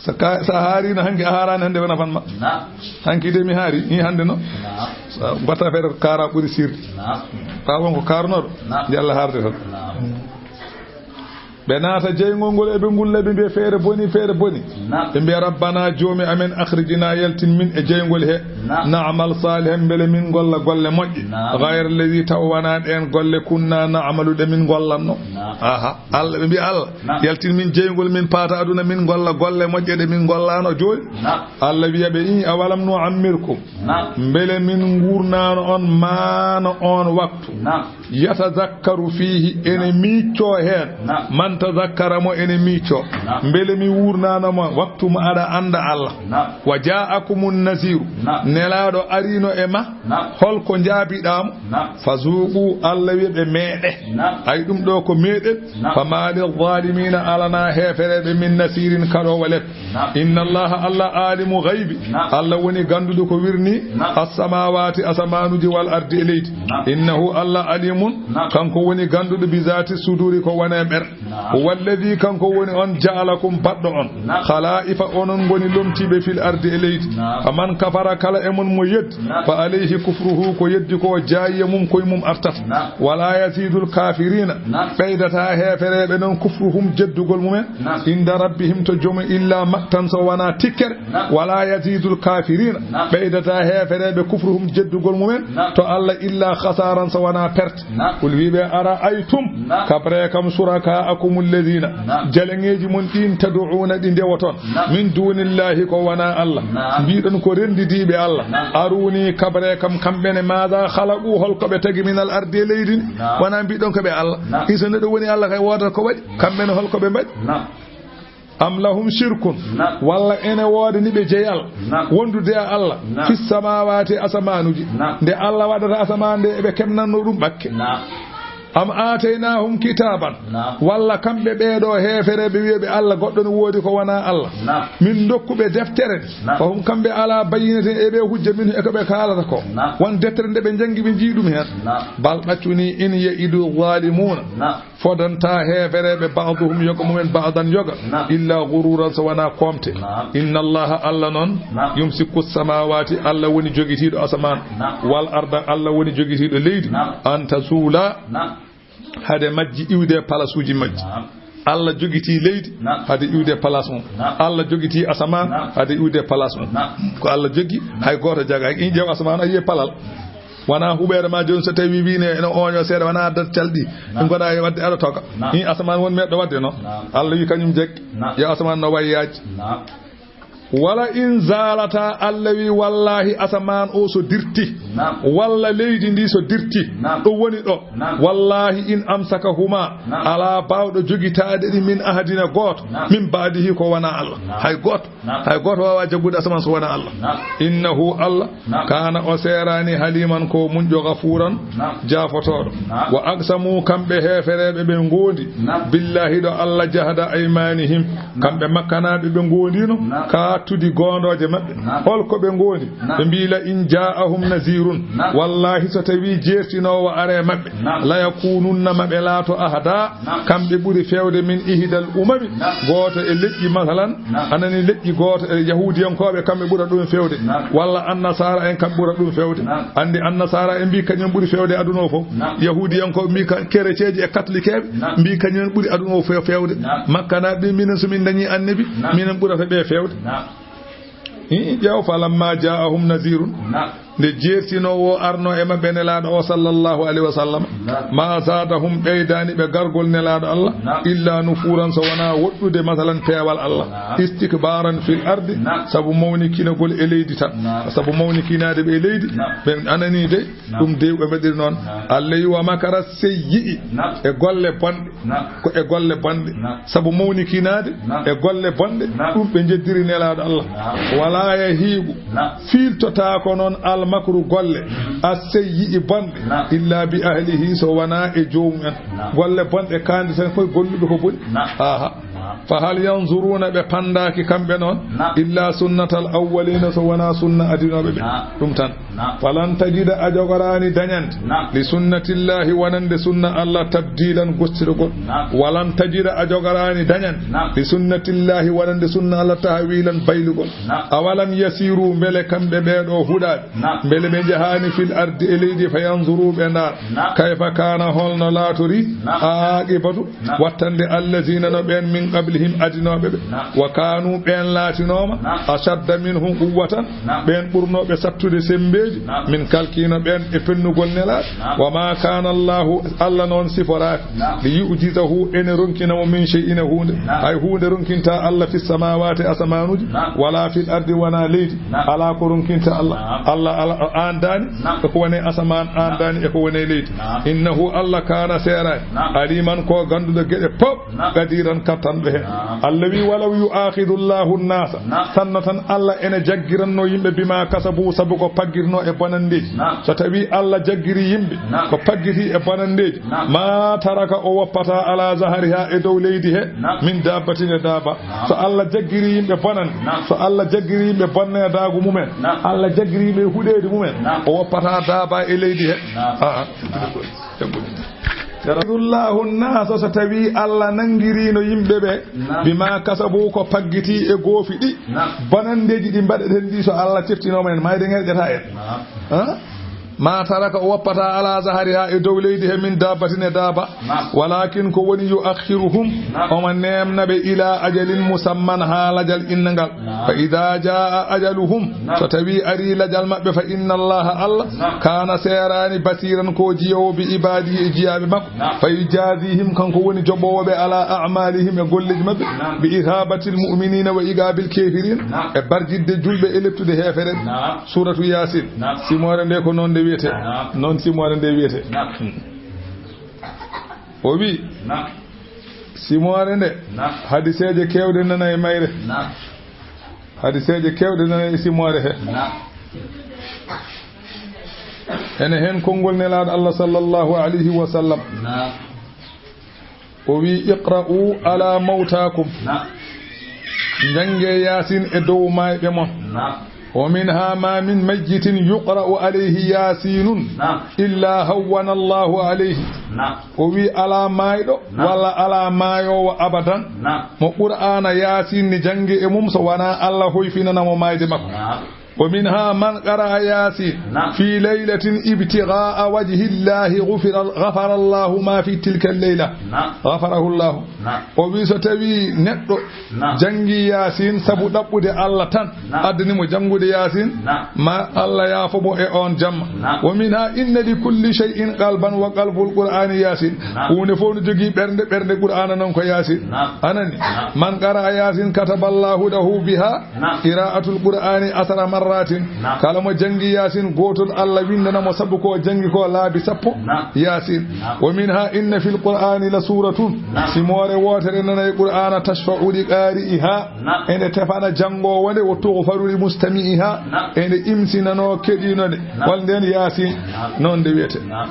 Sa ka, sa haarino hanki a haarani hande ko nafan ma. Naam. Hanki de mi haari, ni hande no. Naam. Sa batta feere ko kaara ɓuri sirde. Naam. Babam ko kaarnoɗo, Naam. njalla haarde tan. Naam. Ɓe naata jeyngol ngol, eɓe ngulla, ɓe mbiya, "Feere boni, feere boni." Naam. Ɓe mbiya, "Rabbana, Joomi amen, akhrijna, yaltin min e jeyngol he. Naam. Na'mal salihan, mbele min ngolla golle moƴƴe. Naam. Ghayra alladhi, taw wona ɗeen golle, kunna na'malu, ɗe min ngollanno." Naam. Aha. Allah, ɓe mbiya, "Allah, Naam. yaltin min jeyngol, min paata aduna, min ngolla golle moƴƴe ɗe min ngollano jooni." Naam. Allah wiya ɓe, "In awalam nu'ammirkum." Naam. Mbele min ngurnano on maana on waktu. Naam. Yatazakkaru fiihi, ene miiccoo heen. Naam. Man tazakkara mo ene miiccoo. Naam. Mbele mi wuurnaano ma waktu mo aɗa annda Allah. Naam. Wa jaa'akumun naziiru. Naam. Nelaaɗo ariino e ma. Naam. Holko njaabiɗaa mo? Naam. Fazuuqu, Allah wiya ɓe meeɗe. Naam. Ay ɗum ɗo ko meeɗen. Naam. Famaa lizzaalimiina, alanaa heefereeɓe min nasiirin kaɗoowo let. Naam. Inna Allaha, Allah aalimu ghaybi. Naam. Allah woni gannduɗo ko wirni. Naam. Assamaawaati, asamaanuuji, wal ardi e leydi. Naam. Innahu, Allah alimun, Naam. kanko woni gannduɗo bi zaati suduuri ko woni e ɓer. Naam. Huwa alladhi, kanko woni on ja'alakum baɗɗo on. Naam. Khalaa'ifa, onon ngoni lomtiiɓe fil ardi e leydi. Naam. Faman kafara, kala e mon mo yeddi. Naam. Fa alayhi kufruhu, ko yeddi ko jaayiya mum koye mum artata. Naam. Wala yazidul kafirina, Naam. ɓeydataa heefereeɓe noon kufruhum jeddugol mumen. Naam. Inda rabbihim to joom illa maqtan so wonaa tikkere. Naam. Wala yazidul kafirina, Naam. ɓeydataa heefereeɓe kufruhum jeddugol mumen Naam. to Allah illa khasaran so wonaa perte. Naam. Qul wiɓe ara'aytum, Naam. kabre kam shuraka'akum alladhina, Naam. jaleŋeeji mon ɗin tad'una ɗi ndewoton. Naam. Min dunillahi ko wonaa Allah. Naam. Mbiɗon ko renndidiiɓe Allah. Naam. Aruni kabre kam kamɓe ne maada khalaqu holko ɓe tagi minal ardi e leydi ndi. Naam. Wonaa mbiɗon ko ɓe Allah. Naam. Iso neɗɗo woni Allah kay woodata ko waɗi. Kamɓe ne holko ɓe mbaɗi. Naam. Am lahum shirkun. Naam. Walla ene woodani ɓe jeyal. Naam. Wondude e Allah. Naam. Fis samawati asamaanuji. Naam. Nde Allah waɗata asamaan nde eɓe keɓnanno ɗum ɓakke. Naam. Am aataynahum kitaaban. Naam. Walla kamɓe ɓeeɗo heefereɓe wiyeɓe Allah goɗɗo no woodi ko wona Allah. Naam. Min dokkuɓe deftere nde. Naam. Fahum kamɓe ala bayyinatin eɓe hujja min e ko ɓe kaalata ko. Naam. Won deftere nde ɓe jangi ɓe jii ɗum heen. Naam. Bal ɗaccuni in ya'idu zalimuna. Naam. Fodanta heefereɓe ba'duhum yoga mumen ba'dan yoga. Naam. Illa ghururan so wona koomte. Naam. Inna Allaha Allah noon. Naam. Yumsiku samawati Allah woni jogitiiɗo asamaan. Naam. Wal arda Allah woni jogitiiɗo leydi. Naam. An tazula. Naam. Hade majji iwde palasuuji majji. Naam. Allah jogitii leydi. Naam. Hade iwde palas mum. Naam. Allah jogitii asamaan. Naam. Hade iwde palas mum. Naam. Ko Allah jogi hay gooto jaga hay in ƴeew asamaan a yiye palal. Wonaa huɓeere ma jooni, so tawi wiine ene ooñoo seeɗa, wonaa addat calɗi. Naam. Ɗum ko ɗa e waɗde aɗa toga. Naam. Hi asamaan won meɗɗo waɗde noon. Naam. Allah wi kañum jaggi. Naam. Yo asamaan no wayi yaaji. Naam. Wala in zaalata, Allah wi, wallaahi, asamaan o so dirti, naam, walla leydi ndi so dirti, naam, ɗo woni ɗo, naam, wallaahi, in amsakahuma, naam, alaa baawɗo jogitaade ɗi, min ahadin e gooto, naam, min baadihi ko wonaa Allah. Naam. Hay gooto, naam, hay gooto waawaa jaggude asamaan so wonaa Allah. Naam. Innahu, Allah, naam, kaana, o seeraani, haliiman, ko muñɗo, gafuuran, naam, jaafotooɗo. Naam. Wa aqsamu, kamɓe heefereeɓe ɓe ngoondi, naam, billaahi, ɗo Allah, jahda aymaanihim, kamɓe makkanaaɓe ɓe ngoondiino, naam, ka tuuti goondooje maɓɓe. Naam. Hol ko ɓe ngoondi? Naam. Ɓe mbii, la in jaa'ahum naziirun. Naam. Wallaahi, so tawii jeertinoowo are maɓɓe, naam, la yakuununna, maɓe laato, ahda, naam, kamɓe ɓuri feewde, min ihdal umami, naam, gooto e leƴƴi, masalan, naam, anani leƴƴi gooto e yahuudiyankooɓe, kamɓe ɓura ɗum feewde. Naam. Walla annasaara en, kamɓe ɓura ɗum feewde. Naam. Anndi annasaara en mbii kañum ɓuri feewde aduna o fof. Naam. Yahuudiyankooɓe mbii ka-, kereceeji e katolikeeɓe, naam, mbii kañum en ɓuri aduna o fe-, feewde. Naam. Makkanaaɓe mbii minen so min ndañii annabi, naam, minen ɓurata ɓe feewde. Naam. Hii, ƴeew, falamma jaa'ahum naziirun. Naam. Nde jeertinoowo o arno e maɓɓe nelaaɗo o sallallahu alayhi wa sallam, naam, ma zaadahum ɓeydaani ɓe gargol nelaaɗo Allah, naam, illa nufuuran so wonaa woɗɗude masalan peewal Allah, naam, istikbaaran fil ardi, naam, sabu mawnikinagol e leydi tan, naam, sabu mawnikinaade ɓe e leydi, naam, ɓen ananii de, naam, ɗum de ɓe mbaɗiri noon. Naam. Allah wi wa makara seyyi'i, naam, e golle bonɗe. Naam. Ko e golle bonɗe. Naam. Sabu mawnikinaade, naam, e golle bonɗe, naam, ɗum ɓe njeddiri nelaaɗo Allah. Naam. Wala yahiiqu, naam, fiiltotaako noon almakru golle, mm, asseyyi'i bonɗe, naam, illa bi ahlihi so wonaa e joomum en. Naam. Golle bonɗe kaandi tan koye golluɓe ko boni. Naam. Aha. Naam. Fa hal yanzuruuna, ɓe panndaaki kamɓe noon, naam, illa sunnatal awwaliina, so wonaa sunna adinooɓe ɓe. Naam. Ɗum tan. Naam. Falan tajida, a jogoraani dañande, naam, li sunnatillahi, wonande sunna Allah, tabdilan, gostirgol. Naam. Walan tajida, a jogoraani dañande, naam, li sunnatillahi, wonande sunna Allah, tahwilan, baylugol. Naam. Awalam yasiru, mbele kamɓe ɓee ɗoo huɗaaɓe, naam, mbele ɓe njahaani fil ardi, e leydi, fa yanzuru, ɓe ndaara, naam, kayfa kaana, holno laatori, naam, aaqibatu, naam, wattande, allazina, no ɓeen, min qablihim, adinooɓe ɓe. Naam. Wa kaanu, ɓeen laatinooma, naam, ashadda minhum quwwatan, naam, ɓeen ɓurnooɓe sattude semmbeeji, naam, min kalkiino ɓeen e pennugol nelaaɓe. Naam. Wa ma kaana Allahu, Allah noon siforaaki, naam, li yu'jizahu, ene ronkina mo, min shay'in, e huunde. Naam. Hay huunde ronkintaa Allah fi samaawaati, asamaanuuji, naam, wala fil ardi, wonaa leydi. Naam. Alaa ko ronkinta Allah. Naam. Allah, Allah, o aandaani, naam, e ko woni e asamaan, naam, aandaani e ko woni e leydi. Naam. Innahu, Allah, kaana, seeraani, naam, aliman, ko gannduɗo geɗe pop, naam, qadiran, kattanɗo heen. Naam. Allah wi, walaw yu'akhidhu Allahu nnasa, naam, sanno tan Allah ene jaggiranno yimɓe, bima kasabu, sabu ko paggirno e bonanndeeji. Naam. So tawi Allah jaggiri yimɓe, naam, ko paggiti e bonanndeeji, naam, ma taraka, o woppataa, ala zahariha, e dow leydi he, naam, min dabbatin, e daaba. Naam. So Allah jaggiri yimɓe bonande, naam, so Allah jaggiri yimɓe bonneedaagu mumen, naam, Allah jaggiri yimɓe huɗeedi mumen, naam, o woppataa daaba e leydi he. Naam. Aa. Naam. Allahu nnasa, so tawi Allah nanngiriino yimɓe ɓe, naam, bima kasabu, ko paggiti e goofi ɗi, naam, bonanndeeji ɗi mbaɗeten ɗi, so Allah teftinooma en, mayde ŋerƴata en. Naam. Haa? Ma taraka, o woppataa, ala zahariha, e dow leydi he, min dabbatin, e daaba. Naam. Walakin, ko woni, yu'akhiruhum, naam, omo neemna ɓe, ila ajalin musamman, haa lajal innangal. Naam. Fa idha jaa ajaluhum, naam, so tawi ari lajal maɓɓe, fa inna Allaha, Allah, naam, kaana, seeraani, basiran, ko jiyoowo, bi ibadihi, e jiyaaɓe makko. Naam. Fa yujazihim, kanko woni joɓoowo ɓe, ala a'malihim, e golleeji maɓɓe. Naam. Bi ihabatil mu'minina wa iqabil kafirin, naam, e barjidde julɓe e lettude heefereɓe. Naam. Suuratu Yaasin. Naam. Simoore nde ko noon nde wiyetee. Naam. Noon simoore nde wiyetee. Naam. Hmm. O wi, naam, simoore nde, naam, hadiseeje keewɗe nana e mayre. Naam. Hadiseeje keewɗe nana e simoore he. Naam. Ene heen konngol Nelaaɗo Allah sallallahu alayhi wa sallam. Naam. O wi, iqra'u ala mawtakum. Naam. Njannge Yaasin e dow maayɓe mon. Naam. Wa minha ma min mayyitin yuqra'u alayhi Yaasinun, naam, illa hawwana Allahu alayhi. Naam. O wi, alaa maayɗo, naam, walla alaa maayoowo abadan, naam, mo Qur'aana Yaasin ne jannge e mum so wanaa Allah hoyfinana mo maayde makko. Naam. ومنها من قرأ ياسين نعم. في ليلة ابتغاء وجه الله غفر، غفر الله ما في تلك الليلة. نعم. غفره الله. نعم. O wi so tawi neɗɗo نعم. janngi Yaasin sabu ɗaɓɓude Allah tan, نعم. addani mo janngude Yaasin, نعم. ma Allah yaafo mo e on jamma. نعم. ومنها إن لكل شيء قلبا وقلب القرآن ياسين. نعم. Huunde fof no jogii ɓernde, ɓernde Qur'aana noon ko Yaasin. نعم. A nanii? نعم. من قرأ ياسين كتب الله له بها نعم. قراءة القرآن عشر مرات. نعم. Kala mo janngi Yaasin gootol, Allah winndana mo sabu ko o janngi ko laabi sappo نعم. Yaasin. نعم. ومنها إن في القرآن لسورة. نعم. Simoore wootere nana e Qur'aana تشفع لقارئها. نعم. Ene tefana janngoowo nde, وتغفر لمستمعها. نعم. Ene imsinanoo keɗiino nde. نعم. Wal ndeen Yaasin. نعم. Noon nde wiyetee. نعم.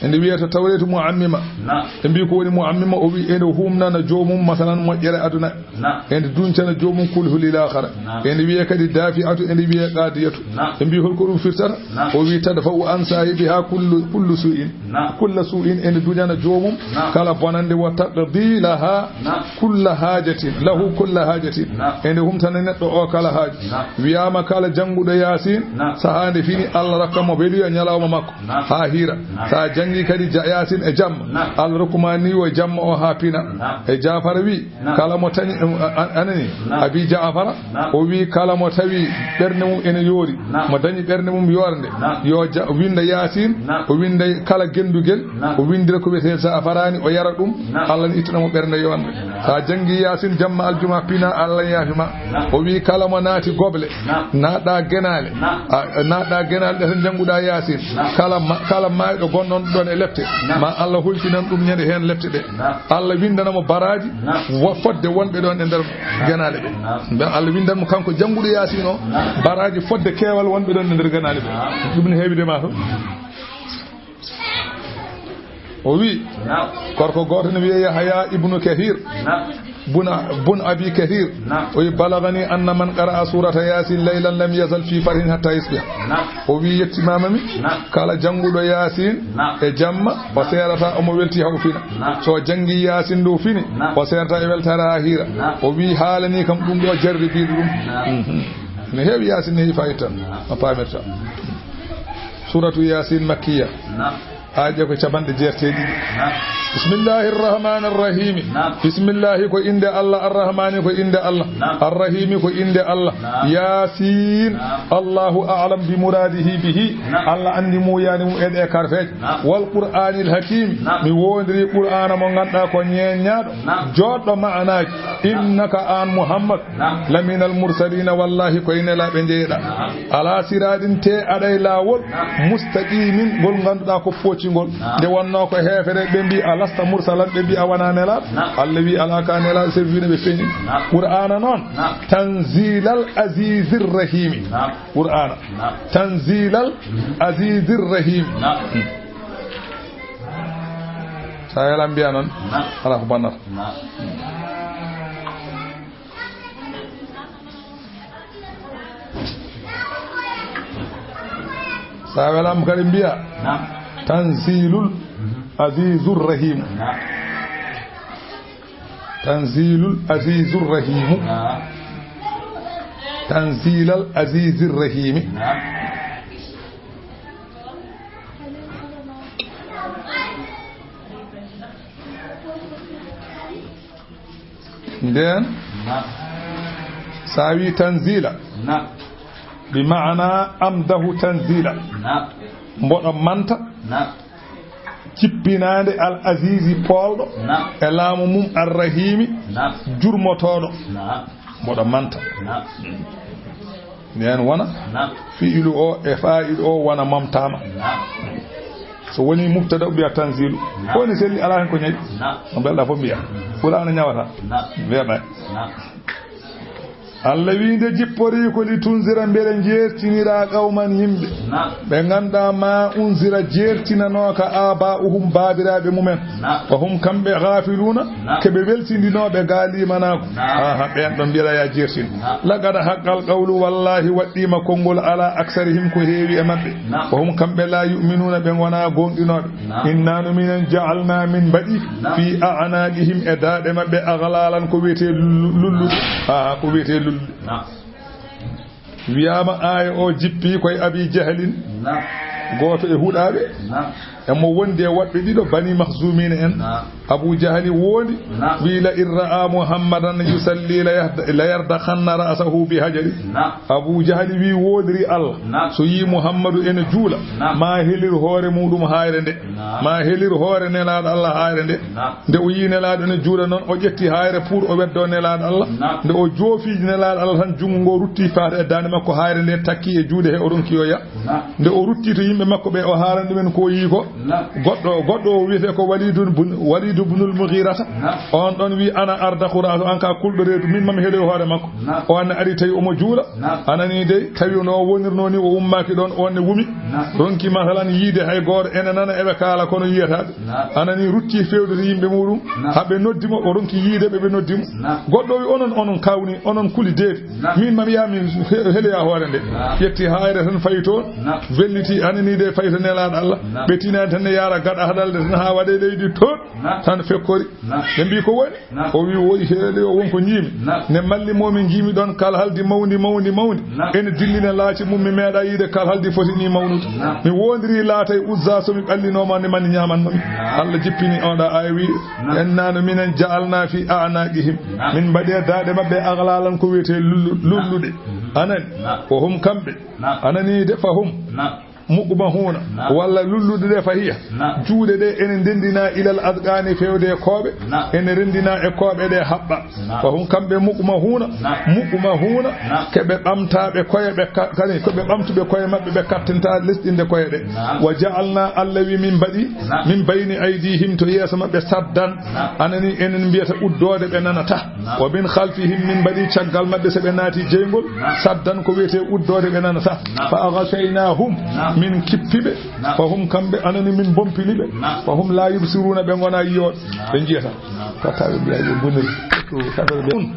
Ene wiyee to Tawreetu mu'ammima. Naam. Ɓe mbii ko woni mu'ammima, o wii ene humnana joomum, masalan, moƴƴere aduna. Naam. Ene duncana joomum kulhuli laakhara. Naam. Ene wiyee kadi daafi'atu, ene wiyee qaadiyatu. Naam. Ɓe mbii holko ɗum firtata? Naam. O wii tadfa'u an saahibiha kullu, kullu suu'in. Naam. Kulla suu'in, ene duñana joomum. Naam. Kala bonannde, wa taqdi laha Naam. Kulla haajatin, lahu kulla haajatin. Naam. Ene humtana neɗɗo o kala haaju. Naam. Wiyaama kala jannguɗo Yaasin, Naam. sahaa nde fini, Allah rokka mo weluya ñalawma makko. Naam. Haa hiira. Naam. So a janngii kadi ja-, Yaasin e jamma, Naam. Allah rokku ma ni o jamma o haa pina. Naam. E Jaafara wi, Naam. kala mo tañi, a-, a-, anani, Naam. Abi Jaafara, Naam. o wi kala mo tawi ɓernde mum ene yoori, Naam. mo dañi ɓernde mum yoornde, Naam. yo ja-, winnda Yaasin, Naam. o winnda kala genndugel, Naam. o winndira ko wiyetee Jaafaraani, o yara ɗum, Naam. Allah ne ittana mo ɓernde yoornde. Naam. So a janngii Yaasin jamma aljuma pina, Allah yaafi ma. Naam. O wi kala mo naati goble, Naam. naatɗa genaale, Naam. a, naatɗa genaale ɗe tan njannguɗa Yaasin. Naam. Kala ma-, kala maayɗo gonɗon ɗon e lepte, Naam. ma Allah hulfinan ɗum ñande heen lepte ɗe. Naam. Allah winndana mo baraaji Naam. wo-, fodde wonɓe ɗon e nder genaale ɓe. Naam. Mbe Allah winndan mo kanko jannguɗo Yaasin o, Naam. baraaji fodde keewal wonɓe ɗon e nder genaale ɓe. Naam. Ɗum ne heewi de ma to. O wi, Naam. gorko gooto ne wiyee Yahaya ibnu Kathir. Naam. Bun, bun Abi Kathir. Naam. O wi, balagani anna man qara'a surata Yaasin laylan lam yazal fi farhin hatta yusbih. Naam. O wi, yettimaama mi, Naam. kala jannguɗo Yaasin Naam. e jamma, o Naam. seerata omo welti haa o fina. Naam. So o janngi Yaasin nde o fini, Naam. o seerata e weltaare haa hiira. Naam. O wi, haalani kam ɗum ɗo jarribiiɗo ɗum. Naam. Mhm. Ne heewi Yaasin ne heewi faayida tan. Naam. A paamirta. Suuratu Yaasin makkiya. Naam. Aaje ko capanɗe jeetati e ɗiɗi. Naam. Bismillahir Rahmanir Rahim. Naam. Bismillahi ko innde Allah, Ar-Rahmani ko innde Allah, Naam. Ar-Rahimi ko innde Allah. Naam. Yaasin. Naam. Allahu a'lam bi muradihi bihi. Naam. Allah anndi muuyaani mum e ɗee karfeeje. Naam. Wal Qur'anil Hakim. Naam. Mi woondiri Qur'aana mo ngannduɗaa ko ñeeññaaɗo, Naam. jooɗɗo ma'anaaji. Naam. Innaka an Muhammad Naam. Laminal mursalina, wallahi koye nelaaɓe njeyeɗaa. Naam. Ala siraɗin te aɗa e laawol Naam. mustaqimin, ngol ngannduɗaa ko foocingol. Naam. Nde wonnoo ko heefere ɓe mbi a lasta mursalan, ɓe mbi a wona nelaaɗo. Naam. Allah wi ala ka nelaaɗo, sabi wino ɓe feñi. Naam. Qur'aana noon, Naam. tanzilal azizir rahimi. Naam. Qur'aana. Naam. Tanzilal Mhm. azizir rahimi. Naam. Sa welan mbiya noon, Naam. ala ko bonnata. Naam. Sa welam kadi mbiya, Naam. tanzilul Mhm. azizur rahim. Naam. Tanzilul azizur rahim. Naam. Tanzilal azizir rahim. Naam. Ndeen, Naam. sa wi tanzila, Naam. bi maana amdahu tanzila. Naam. Mboɗo manta Naam. jippinaande al azizi poolɗo Naam. e laamu mum arrahimi Naam. jurmotooɗo. Naam. Mboɗo manta. Naam. Ndeen wona Naam. fi'ilu o e faa'ilu o wona momtaama. Naam. So woni mubtada, mbiya tanzilu. Naam. Ko woni selli, alaa heen ko ñawi. Naam. No mbelɗa fof mbiya. Qur'aana ñawata. Naam. Weeɓa. Naam. Allah wi nde jipporii ko li tunzira mbele jeertinira qawman yimɓe. Naam. Ɓe ngannduɗaa ma unzira jeertinanooka aba'uhum baabiraaɓe mumen. Naam. Wa hum kamɓe ghafiluuna Naam. ke ɓe weltindinooɓe ga limanaaku. Naam. Aha, ɓeen ɗon mbiyata ya jeertin. Naam. Laqad haqqal qawlu, wallahi waɗɗiima konngol ala aksarihim ko heewi e maɓɓe. Naam. Wa hum kamɓe la yu'minuuna ɓe ngonaa goonɗinooɓe. Naam. Inna no minen ja'alna min mbaɗi Naam. fi a'naqihim e daaɗe maɓɓe aghlalan ko wiyetee lullu, lulluɗe. Aha, ko wiyetee lulluɗe. Naam. Wiyaama aaya o jippi koye Abi Jahlin, Naam. gooto e huɗaaɓe, Naam. emo wondi e woɓɓe ɗiɗo Bani Mahzumina en. Naam. Abu Jahli wondi, Naam. wi: "La in ra'a Muhammadan yusalli la yahda-, la yardakhanna ra'sahu bi hajari." Naam. Abu Jahli wi wondiri Allah, Naam. so yi Muhammadu ene juula, Naam. ma helir hoore muɗum hayre nde. Naam. Ma helir hoore Nelaaɗo Allah hayre nde. Naam. Nde o yi Nelaaɗo ene juula noon, o ƴetti hayre pour o weddo Nelaaɗo Allah. Naam. Nde o joofi Nelaaɗo Allah tan, junngo ngo rutti faata e daande makko, hayre nde takki e juuɗe he, o ronki o yaha. Naam. Nde o rutti to yimɓe makko ɓe, o haalani ɗumen ko o yi ko. Naam. Goɗɗo, goɗɗo o wiyetee ko Walidu bun, Walidu bunul Mughirata. Naam. On ɗon wi: "Ana ardakhu ra'sahu, an ka kulɗo reedu, min mami heɗoy hoore makko." Naam. O anne ari tawi omo juula. Naam. Anani dey, tawi no o wonirno ni, o ummaaki ɗon, o anne wumi. Naam. Ronki masalan yiide hay gooto ene nana eɓe kaala kono yiyata ɓe. Naam. Anani rutti fewde to yimɓe muɗum. Naam. Haɓe noddi mo, o ronki yiide ɓe, ɓe noddi mo. Naam. Goɗɗo wi: "Onon, onon kawni, onon kuli deedi." Naam. Min mami ya min he-, heloya hoore nde. Naam. Ƴetti hayre tan fayi toon. Naam. Welliti anani de fayi to Nelaaɗo Allah. Naam. Ɓe tinani tan ne yaara gaɗa haɗalde tan haa waɗe leydi toon. Naam. Tan fekkori. Naam. Ɓe mbi ko woni? Naam. O wi woyi heeli o won ko njiimi. Naam. Ne malli mo min njiimi ɗon kal haldi mawndi, mawndi, mawndi. Naam. Ene dillina laaci mum mi meeɗa yiide kal haldi foti ni mawnude. Naam. Mi wondiri laatay Uzza so mi ɓallinooma nde mani ñaamanno mi. Naam. Allah jippini oɗa aaya wi: Naam. "Inna no minen ja'alna fi a'naqihim." Naam. Min mbaɗi e daaɗe maɓɓe aghlalan ko wiyetee lullu-, lulluɗe. Anani. Naam. Ko hum kamɓe. Naam. Anani de fa hum. Naam. Muqmahuna. Naam. Walla lulluɗe ɗe fahiya. Naam. Juuɗe ɗe ene ndendina ilal adqani fewde e kooɓe. Naam. Ene rendina e kooɓe ɗe haɓɓa. Naam. Fa hum kamɓe muqmahuna. Naam. Muqmahuna. Naam. Ke ɓe ɓamtaɓe koye ɓe ka-, kadi ko ɓe ɓamtuɓe koye maɓɓe ɓe kattanta lesɗinde koye ɗe. Naam. Wa ja'alna Allah wi min mbaɗi. Naam. Min bayni aydihim to yeeso maɓɓe saddan. Naam. Anani enen mbiyata uddoode ɓe nanata. Naam. Wa min khalfihim min mbaɗi caggal maɓɓe so ɓe naati jeyngol. Naam. Saddan ko wiyetee uddoode ɓe nanata. Naam. Fa aghshaynahum. Naam. Min kippi ɓe. Naam. Fa hum kamɓe anani min bompini ɓe. Naam. Fa hum la yubsiruna ɓe ngona yiyooɓe. Naam. Ɓe njiyata. Naam. Kata ɓe mbiya ɓe boniri. Kata ɓe. Naam.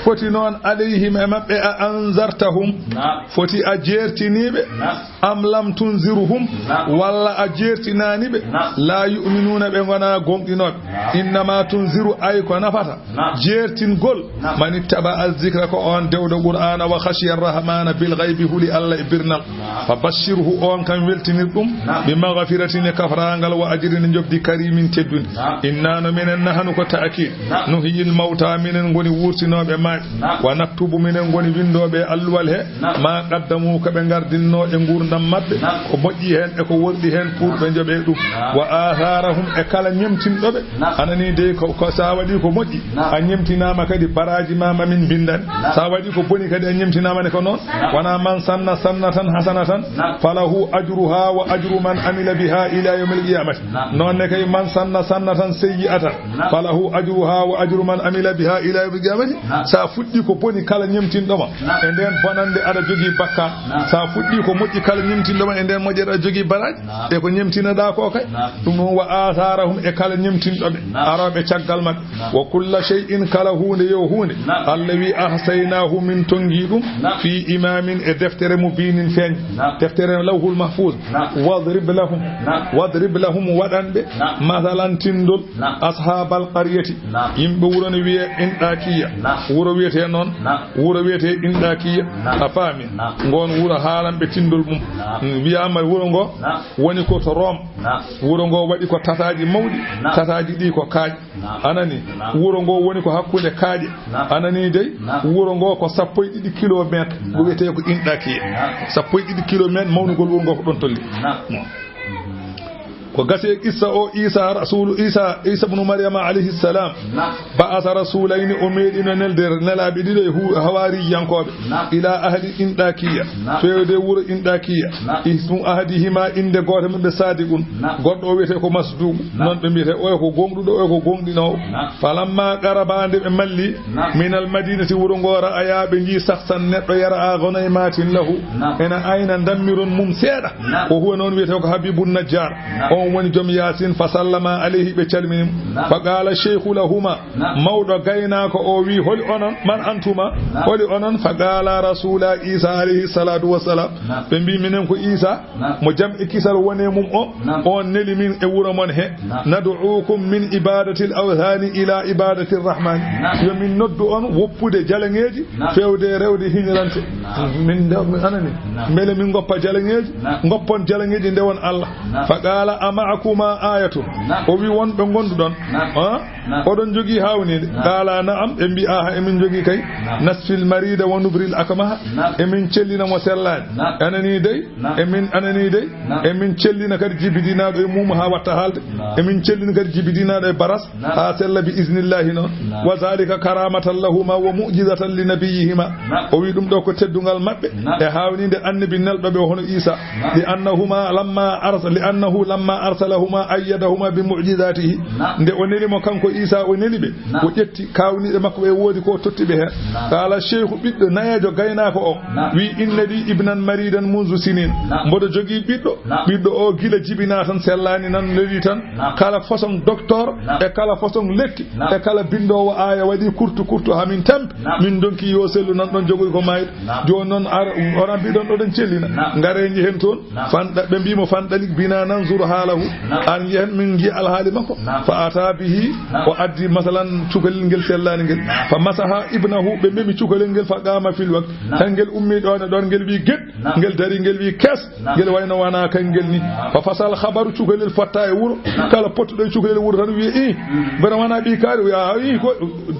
Foti noon alayhim e maɓɓe a anzartahum. Naam. Foti a jeertiniiɓe. Naam. Am lam tunziruhum. Naam. Walla a jeertinaani ɓe. Naam. La yu'minuna ɓe ngona gomɗinooɓe. Naam. Innama tunziru ay ko nafata. Naam. Jeertingol. Naam. Man ittaba azzikra ko on dewɗo Qur'aana wa khashiya arrahmana bil ghaybi huli Allah e birnal. Naam. Fa bashirhu on kam weltinir ɗum. Naam. Bi maghfiratin e kafrangal wa ajrin e njobdi karimin teddundi. Naam. Inna no minen nahanu ko ta'kid. Naam. Nuhyil mawta minen ngoni wurtinooɓe maaɓe. Naam. Wa naktubu minen ngoni winndooɓe e alluwal he. Naam. Ma qaddamu ko ɓe ngardinno e nguurndam maɓɓe. Naam. Ko moƴƴi heen e ko worɗi heen pour ɓe njoɓe ɗum. Naam. Wa atharahum e kala ñemtinɗo ɓe. Naam. Anani dey ko, ko sa waɗi ko moƴƴi. Naam. A ñemtinaama kadi baraaji ma mamin mbindan. Naam. Sa waɗi ko boni kadi a ñemtinaama ne ko noon. Naam. Wona man sanna sannatan hasanatan. Naam. Falahu ajruha wa ajru man amila biha ila yawmil qiyamati. Naam. Noon ne kay man sanna sannatan sayyi'atan. Naam. Falahu ajruha wa ajru man amila biha ila yawmil qiyamati. Naam. Sa fuɗɗi ko boni kala ñemtinɗo ma. Naam. E nden bonande aɗa jogii bakkaat. Naam. Sa fuɗɗi ko moƴƴi kala ñemtinɗo ma e nden moƴƴere aɗa jogii baraaji. Naam. E ko ñemtinaɗa ko kay. Naam. Ɗum noon wa atharahum e kala ñemtinɗo ɓe. Naam. Arooɓe caggal maɓɓe. Naam. Wa kulla shay'in kala huunde yo huunde. Naam. Allah wi ahsaynahu min tongi ɗum. Naam. Fi imamin e deftere mubinin feeñ. Naam. Deftere lawhul mahfuz. Naam. Wadrib lahum. Naam. Wadrib lahum waɗan ɓe. Naam. Masalan tindol. Naam. Ashabal qaryati. Naam. Yimɓe wuro ne wiye Inɗakiya. Naam. Wuro wiyete noon. Naam. Wuro wiyete Inɗakiya. Naam. A faami? Naam. Ngoon wuro haalan ɓe tindol mum. Naam. Mm, wiyama wuro ngo. Naam. Woni ko to Rome. Naam. Wuro ngo waɗi ko tataaji mawɗi. Naam. Tataaji ɗi ko kaaƴe. Naam. Anani. Naam. Wuro ngo woni ko hakkunde kaaƴe. Naam. Anani dey. Naam. Wuro ngo ko sappo e ɗiɗi kilometre. Naam. Ngo wiyete ko Inɗakiya. Naam. Sappo e ɗiɗi kilometre mawnugol wuro ngo ko ɗon tolli. Naam. Ko gasi e qissa o Isa rasulu Isa, Isa ibnu Maryama alayhi salam. Naam. Ba'asa rasulayni o meeɗino nelde nelaaɓe ɗiɗo e hu-, hawaariyankooɓe. Naam. Ila ahli Inɗakiya. Naam. Fewde wuro Inɗakiya. Naam. Ismu ahadihima innde gooto maɓɓe Sadiqun. Naam. Goɗɗo o wiyete ko Masduqu. Naam. Noon ɓe mbiyete oyo ko gonɗuɗo, oyo ko gonɗinoowo. Naam. Falamma qaraba nde ɓe malli. Naam. Minal madinati wuro ngo ra'aya ɓe njii saksan neɗɗo yara a gonaymatin lahu. Naam. Ena ayna ndammiron mum seeɗa. Naam. Ko huwa noon wiyete ko Habibun Najjar. Naam. O On woni joom Yaasin, fa sallama alayhi, ɓe calmini mo. Fa qaala cheikhu lahuma, mawɗo gaynaako o wi, holi onon, man antuma, holi onon? Fa qaala rasuula Isa alayhi salatu wassalam, ɓe mbi, minen ko Isa, mo jam e kisal wone mum o, on neli min e wuro mon he. Nad'ukum min ibadatil awthani ila ibadatir rahmani. Yo min noddu on woppude jalaŋeeji, fewde rewde hiñirante. Min nde, min anani. Mbele min ngoppa jalaŋeeji, ngoppon jalaŋeeji, ndewon Allah. Fa qaala, a ma'akuma ayatun? O wi, won ɓe gonduɗon? Ha? Oɗon jogii haawninde? Qaala, na'am. Ɓe mbi, aha, emin jogii kay. Nasfil marida wa nubril akmaha. Emin cellina mo sellaani. Anani dey? Emin, anani dey? Emin cellina kadi jibidinaaɗo e muumo haa watta haalde. Emin cellina kadi jibidinaaɗo e baras haa sella bi iznillahi noon. Wa zalika karamatan lahuma wa mu'jizatan li nabiyihima. O wi ɗum ɗo ko teddungal maɓɓe e haawninde annabi nelɗo ɓe hono Isa. Li annahuma lamma arsa-, li annahu lamma arsalahuma ayyadahuma bi mu'jizatihi. Nde o neli mo kanko Isa, o neli ɓe, o ƴetti kawniiɗe makko ɓe woodi ko totti ɓe heen. Qaala cheikhu, ɓiɗɗo nayeejo gaynaako o, wi, inna li ibnan maridan munzu sinin. Mboɗo jogii ɓiɗɗo. Ɓiɗɗo o gila jibinaa tan, sellaani nan, leli tan. Kala façon docteur e kala façon lekki e kala binndoowo aaya waɗi kurtu kurtu haa min tampi. Min ndonki yo sellu nan ɗon jogoy ko maayde. Jooni noon ar-, oran mbiɗon ɗoɗen cellina. Ngare njehen toon. Fanɗa-, ɓe mbi mo, fandalik bina nanzur haalahu. Ar njehen min ngiya alhaali makko. Fa ata bihi, o addi masalan cukalel ngel sellaani ngel. Fa masaha ibnahu, ɓe memi cukalel ngel, fa qama fil waqt. Tan ngel ummi ɗoon e ɗoon, ngel wi get, ngel dari, ngel wi kes, ngel wayno wana kan ngel ni. Fa fasal khabaru, cukalel fotta e wuro. Kala pottuɗo e cukalel wuro tan wiya, i, mbere wana ɓi kaari, wiya, i, ko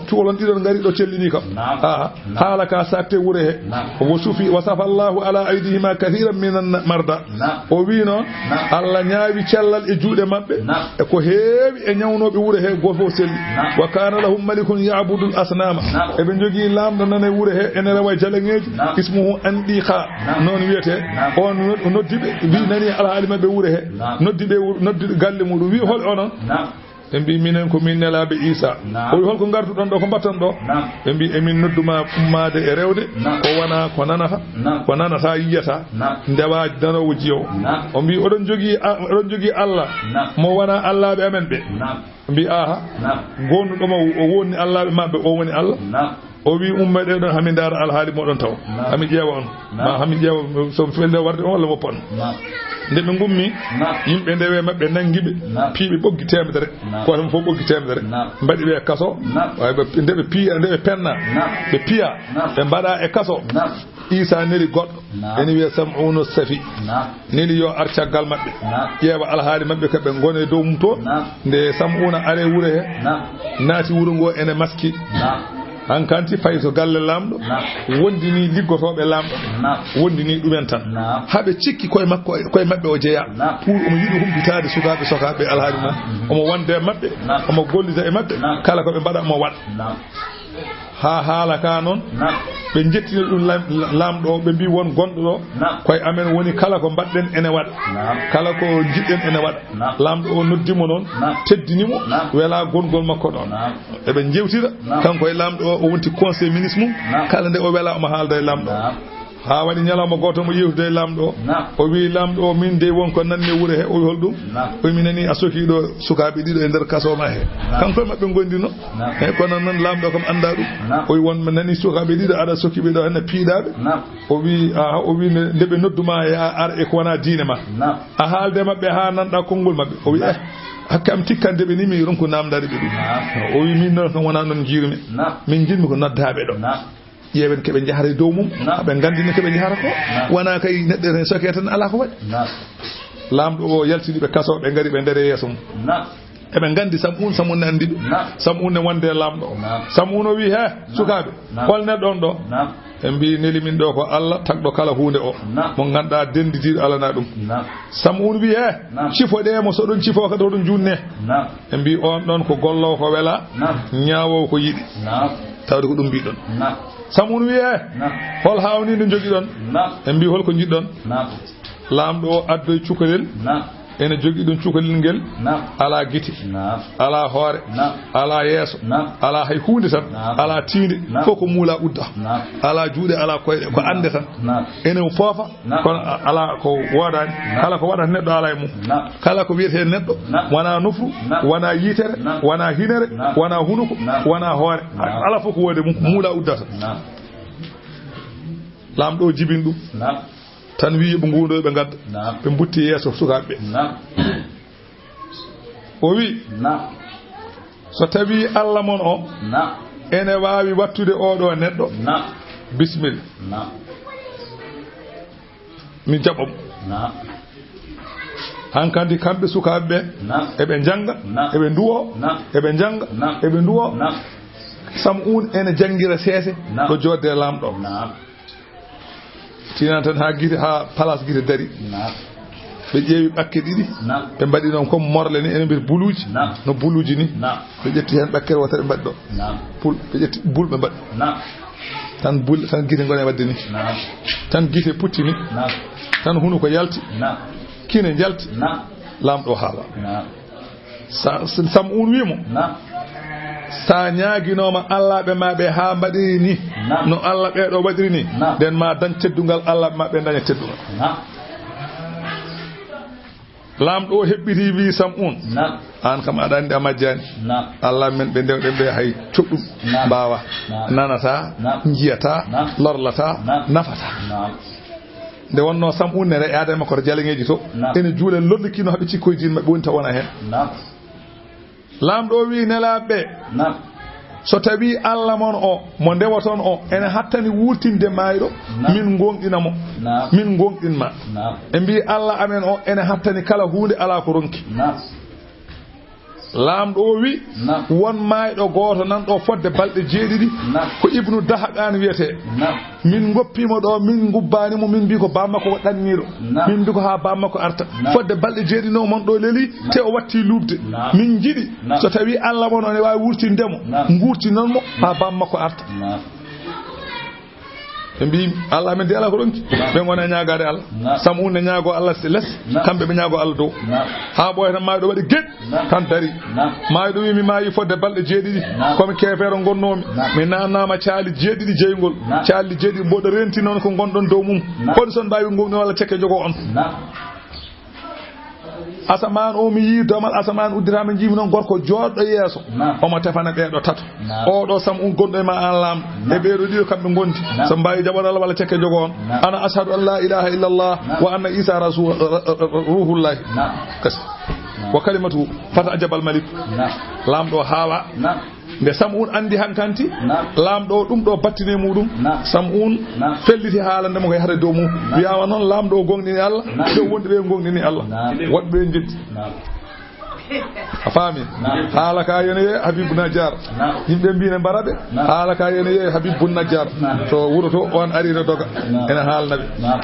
cukalon ɗiɗon ngari ɗo cellini kam. Aha. Haala ka satte wure he. Naam. Wa sufi, wa safa Allahu ala aydihima kathiran minan marda. Naam. O wi noon, naam, Allah ñaawi cellal e juuɗe maɓɓe. Naam. E ko heewi e ñawnooɓe wure he, gooto fof selli. Naam. Wa kana lahum malikun ya'budul asnama. Naam. Eɓe njogii laamɗo nana e wure he, ene rewa jalaŋeeji. Naam. Ismuhu Andiqa. Naam. Noon wiyetee. Naam. On no-, noddi ɓe, wi nani alhaali maɓɓe wure he. Naam. Noddi ɓe wuro, noddi galle muɗum, wi hol onon? Naam. Ɓe mbi, minen ko min nelaaɓe Iisaa. Naam. O wi, holko ngarduɗon ɗo, ko mbaɗton ɗo? Naam. Ɓe mbi, emin noddu ma ummaade e rewde, naam, ko wona ko nanata, naam, ko nanata yiyata, naam, ndewa nanoowo jiyowo. Naam. O mbi, oɗon jogii a-, oɗon jogii Allah, naam, mo wona allaaɓe amen ɓe? Naam. Ɓe mbi, aha. Naam. Gooduɗo mo o woni allaaɓe maɓɓe, o woni Allah. Naam. O wi, umma ɗe ɗon, hami ndaara alhaali moɗon taw. Naam. Hami ƴeewa on. Naam. Ma hami ƴeewa so felle warde on walla woppa on. Naam. Nde ɓe ngummi, naam, yimɓe ndewe maɓɓe nangi ɓe, naam, piiɓe ɓoggi teemedere. Naam. Gooto fof ɓoggi teemedere. Naam. Mbaɗi ɓe e kaso. Naam. Waawi ɓe, nde ɓe piya, nde ɓe penna, naam, ɓe piya, naam, ɓe mbaɗa e kaso. Naam. Iisaa neli goɗɗo. Naam. Ene wiya Sam'uunu Safi. Naam. Neli yo ar caggal maɓɓe. Naam. Ƴeewa alhaali maɓɓe, ka ɓe ngone dow mum toon. Naam. Nde Sam'uuna are wuro he, naam, naati wuro ngo ene maski. Naam. Hankanti fayi to galle laamɗo. Naam. Wondini liggotooɓe laamɗo. Naam. Wondini ɗumen tan. Naam. Haa ɓe cikki koye makko, koye maɓɓe o jeyaa. Naam. Pour omo yiɗi humpitaade sukaaɓe, sokaaɓe alhaali mum. Mhm. Omo wonda e maɓɓe, naam, omo gollida e maɓɓe. Naam. Kala ko ɓe mbaɗa omo waɗa. Naam. Haa haala ka noon, naam, ɓe njettini ɗum lam-, laamɗo o, ɓe mbi won gonɗo ɗo, naam, koye amen woni, kala ko mbaɗɗen ene waɗa. Naam. Kala ko njiɗɗen ene waɗa. Naam. Laamɗo o noddi mo noon, naam, teddini mo, naam, wela gongol makko ɗon. Naam. Eɓe njewtira, naam, kanko e laamɗo o, o wonti conseil ministre mum, naam, kala nde o wela omo haalda e laamɗo o. Naam. Haa waɗi ñalawma gooto mo yewtude e laamɗo o. Naam. O wi, laamɗo o, min dey won ko nanmi e wuro he. O wi, holɗum? Naam. O wi, mi nani a sokii ɗo sukaaɓe ɗiɗo e nder kaso ma he. Naam. Kanko e maɓɓe ngondino. Naam. He, kono noon laamɗo o kam anndaa ɗum. Naam. O wi, won mi nani sukaaɓe ɗiɗo aɗa sokii ɓe ɗo henne piiɗaaɓe. Naam. O wi, aha, o wi, nde, nde ɓe noddu ma he, a ar e ko wonaa diine ma. Naam. A haalde maɓɓe haa nanɗa konngol maɓɓe. O wi, naam, eh, hakke am tikkande ɓe ni, mi ronku naamndaade ɓe ɗum. Naam. O wi, min noon kam wonaa noon njiirumi. Naam. Min njiɗmi ko noddaaɓe ɗo. Naam. Ƴeewen ko ɓe njahata e dow mum, naam, haa ɓe nganndina ko ɓe njahata ko. Naam. Wonaa kay neɗɗo ene sokee tan, alaa ko waɗi. Naam. Laamɗo o yaltini ɓe kaso, ɓe ngari ɓe ndare yeeso mum. Naam. Eɓe nganndi Sam'uun, Sam'uun ne anndi ɓe. Naam. Sam'uun ne wonde e laamɗo o. Naam. Sam'uun o wi, he, naam, sukaaɓe, naam, hol neɗɗo on ɗo? Naam. Ɓe mbi, neli min ɗo ko Allah, tagɗo kala huunde o. Naam. Mo ngannduɗaa dennditiiɗo alanaa ɗum. Naam. Sam'uun wi, he, naam, cifoɗee mo, so ɗon cifoo kadi hoɗon juutnee? Naam. Ɓe mbi, on ɗon ko golloowo ko welaa, naam, ñaawoowo ko yiɗi. Naam. Tawde ko ɗum mbiɗon. Naam. Sam'uun wi, he, naam, hol haawniinde njogiɗon? Naam. Ɓe mbi, holko njiɗɗon? Naam. Laamɗo o addoy cukalel. Naam. Ene jogii ɗum cukalel ngel. Naam. Alaa gite. Naam. Alaa hoore. Naam. Alaa yeeso. Naam. Alaa hay huunde tan. Naam. Alaa tiinde. Naam. Fof ko muulaa udda. Naam. Alaa juuɗe, alaa koyɗe, ko annde tan. Naam. Ene foofa. Naam. Kono a-, alaa ko woodaani. Naam. Kala ko waɗata neɗɗo alaa e mum. Naam. Kala ko wiyetee neɗɗo, naam, wonaa nofru, naam, wonaa yitere, naam, wonaa hinere, naam, wonaa hunuko, naam, wonaa hoore. Naam. Alaa fof ko woodi e mum, naam, muulaa uddata. Naam. Laamɗo o jibini ɗum. Naam. Tan wiyi ɓe nguundo ɓe ngadda. Naam. Ɓe mbutti yeeso sukaaɓe ɓe. Naam. O wi, naam, so tawii Alla mon o, naam, ene waawi wattude oo ɗoo neɗɗo, naam, bisimilla. Naam. Mi jaɓa mo. Naam. Hankadi kamɓe sukaaɓe ɓe, naam, eɓe njannga, naam, eɓe nduwoo, naam, eɓe njannga, naam, eɓe nduwoo. Naam. Sam'uun ene janngira seese, naam, ɗo jooɗde e laamɗo. Naam. Tiinan tan haa gite, haa palaas gite dari. Naam. Ɓe ƴeewi ɓakke ɗiɗi. Naam. Ɓe mbaɗi noon comme morle ni, ene mbiyata buluuji. Naam. No buluuji ni. Naam. Ɓe ƴetti heen ɓakkere wootere ɓe mbaɗi ɗo. Naam. Bul, ɓe ƴetti bul ɓe mbaɗi. Naam. Tan bul, tan gite ngone waɗde ni. Naam. Tan gite putti ni. Naam. Tan hunuko yalti. Naam. Kine njalti. Naam. Laamɗo haala. Naam. Sa-, Sam'uun wii mo, naam, so a ñaaginooma allaaɓe ma ɓe haa mbaɗiri ni, naam, no Alla ɓee ɗoo waɗiri ni, naam, nden ma dañ teddungal, allaaɓe ma ɓe ndaña teddungal. Naam. Laamɗo o heɓɓitii, wii Sam'uun, naam, aan kam aɗa anndi a majjaani. Naam. Alla men ɓe ndewɗen ɓe hay coɗɗum, naam, mbaawaa. Naam. Nanataa, naam, njiyataa, naam, lorlataa, naam, nafataa. Naam. Nde wonnoo Sam'uun ne reyaade e makko to jaleŋeeji to, naam, ene juula lorlikino haɓe cikkoye diine maɓɓe woni taw wona heen. Naam. Laamɗo o wii nelaaɓe ɓe, naam, so tawii Alla mon o, mo ndewoton o, ene hattani wuurtinde maayɗo, naam, min ngoongɗina mo, naam, min ngoongɗin ma. Naam. Ɓe mbii, Alla amen o ene hattani kala huunde, alaa ko ronki. Naam. Laamɗo o wi, naam, won maayɗo gooto nan ɗo fodde balɗe jeeɗiɗi, naam, ko Ibnu Dahaqaan wiyetee. Naam. Min ngoppi mo ɗo, min ngubbaani mo, min mbii ko baammakko ko ɗanniiɗo. Naam. Min mbii ko haa baammakko arta. Naam. Fodde balɗe jeeɗiɗi no mon ɗo leli, naam, te o watti luuɓde. Naam. Min njiɗi, naam, so tawii Alla mon o ne waawi wurtinde mo, naam, nguurtinon mo haa baammakko arta. Naam. Ɓe mbii, Alla amen de alaa ko ronki. Naam. Ɓe ngona ñaagaade Alla. Naam. Sam'uun ne ñaagoo Alla les. Naam. Kamɓe ɓe ñaagoo Alla dow. Naam. Haa ɓooya tan maayɗo waɗi geɗ. Naam. Tan dari. Naam. Maayɗo wii, mi maayi fodde balɗe jeeɗiɗi. Naam. Ko mi keefeero ngonnoomi. Naam. Mi naannaama caali jeeɗiɗi jeyngol. Naam. Caali jeeɗiɗi mboɗo renti noon ko ngonɗon dow mum. Naam. Kono so on mbaawi ngoongɗi walla cekke jogoo on. Naam. Asamaan o, mi yii domal asamaan udditaama, njiimi noon gorko jooɗɗo yeeso. Naam. Omo tefana ɓee ɗo tato. Naam. Oo ɗo Sam'uun gonɗo e ma aan laamɗo. Naam. E ɓee ɗo ɗiɗo kamɓe ngondi. Naam. So mbaawi jaɓoraalla walla cekke jogo on. Naam. Ana ashhadu an laa ilaaha illallah, naam, wa anna Iisaa rasul-, ruhullahi. Naam. Kasi. Naam. Wa kalimatu fata ajabal malik. Naam. Laamɗo haawa. Naam. Nde Sam'uun anndi hankanti, naam, laamɗo o ɗum ɗo battine muɗum, naam, Sam'uun, naam, felliti haalande mo ko yahata dow mum. Naam. Wiyaama noon laamɗo o gonɗini Alla, naam, ɓe wonde ɓe gonɗini Alla. Naam. Woɗɓe ɓe njeddi. Naam. A faami? Naam. Haala ka yene yee Habibu Najjar. Naam. Yimɓe mbii ne mbara ɓe. Naam. Haala ka yene yee Habibu Najjar. Naam. To wuro to, on ari no doga. Naam. Ene haalna ɓe. Naam.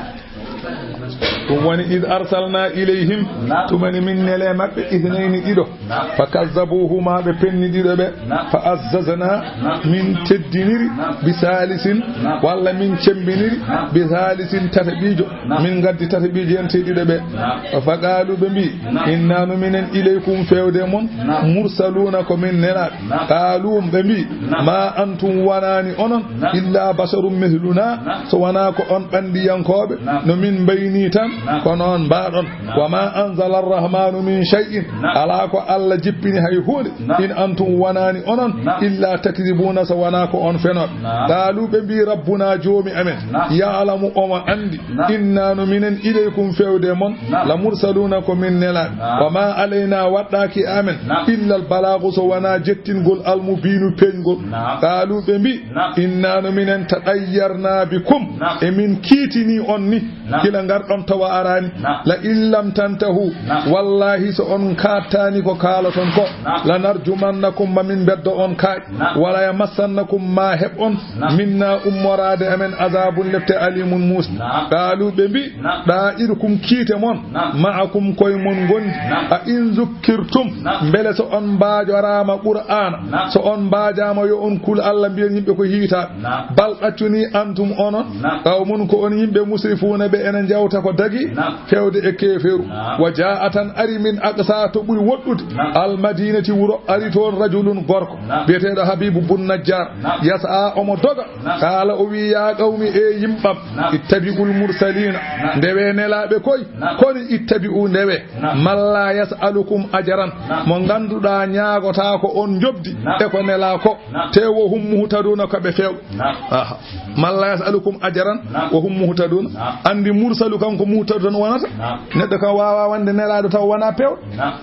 Ɗum woni, id arsalna ilayhim, naam, tumani min nele maɓɓe, ithnayni, ɗiɗo. Naam. Fa kazzabuhuma, ɓe penni ɗiɗo ɓe. Naam. Fa azzazna, naam, min teddiniri, naam, bi salisin, naam, walla min cembiniri, naam, bi salisin, tataɓiijo. Naam. Min ngaddi tataɓiijo en te ɗiɗo ɓe. Naam. Fa qaalu, ɓe mbii, naam, inna no minen ilaykum, feewde mon, naam, mursaluuna, ko min nelaaɓe. Naam. Qaalu, ɓe mbii, naam, ma antum, wonaani onon, naam, illa basharum mithluna, naam, so wonaa ko on ɓanndiyankooɓe, naam, no min mbayni tan, naam, ko noon mbaaɗon. Naam. Wa ma anzala arrahmanu min shay'in, naam, alaa ko Alla jippini hay huunde, naam, in antum, wonaani onon, naam, illa takdibuna, so wonaa ko on fenooɓe. Naam. Qaalu, ɓe mbii, rabbuna, joomi amen, naam, ya'lamu, omo anndi, naam, inna no minen ilaykum, feewde mon, naam, la mursaluuna, ko min nelaaɓe. Naam. Wa ma alayna, waɗɗaaki e amen, naam, illa al balaagu, so wonaa jettingol, al mubiinu, peeñgol. Naam. Qaalu, ɓe mbii, naam, inna no minen tatayyarna bikum, naam, emin kiitini on ni, naam, gila ngarɗon tawa araani. Naam. La in lam tantahu, naam, wallahi so on kaattaani ko kaaloton ko, naam, la narjumannakum, ma min mbeddo on kaaƴe. Naam. Wala yamassannakum, ma heɓ on, naam, minna, ummoraade amen, azabun, lepte, alimun, muusde. Naam. Qaalu, ɓe mbii, naam, daa'irukum, kiite mon, naam, ma'akum, koye mon ngondi. Naam. A in zukkirtum, naam, mbele so on mbaajoraama Qur'aana, naam, so on mbaajaama yo on kul Alla, mbiyen yimɓe ko hiitaaɓe. Naam. Bal, ɗaccu ni, antum, onon, naam, qawmun, ko on yimɓe, musrifuuna, ɓe ene njawta ko dagi. Naam. Fewde e keefeeru. Naam. Wa jaa tan ari min aqsa to ɓuri woɗɗude. Naam. Al madinati wuro ari toon rajulun gorko. Naam. Biyeteeɗo Habibu bun Najjar. Naam. Yasa omo doga. Naam. Qaala o wi, "Ya qawmi, e yimɓam. Naam. Ittabi'ul mursalina. Naam. Ndewe nelaaɓe koy. Naam. Kono ittabi'u ndewe. Naam. Man la yas'alukum ajaran." Naam. Mo ngannduɗaa ñaagotaako on njoɓdi. Naam. E ko nelaa ko. Naam. Te wo hum muhtaduna ko ɓe few. Naam. Aha. Man la yas'alukum ajaran. Naam. Wa hum muhtadun. Naam. Anndi mursalu kanko muhtadu tan wonata. Naam. Neɗɗo kam waawaa wonde nelaaɗo taw wonaa peewɗo. Naam.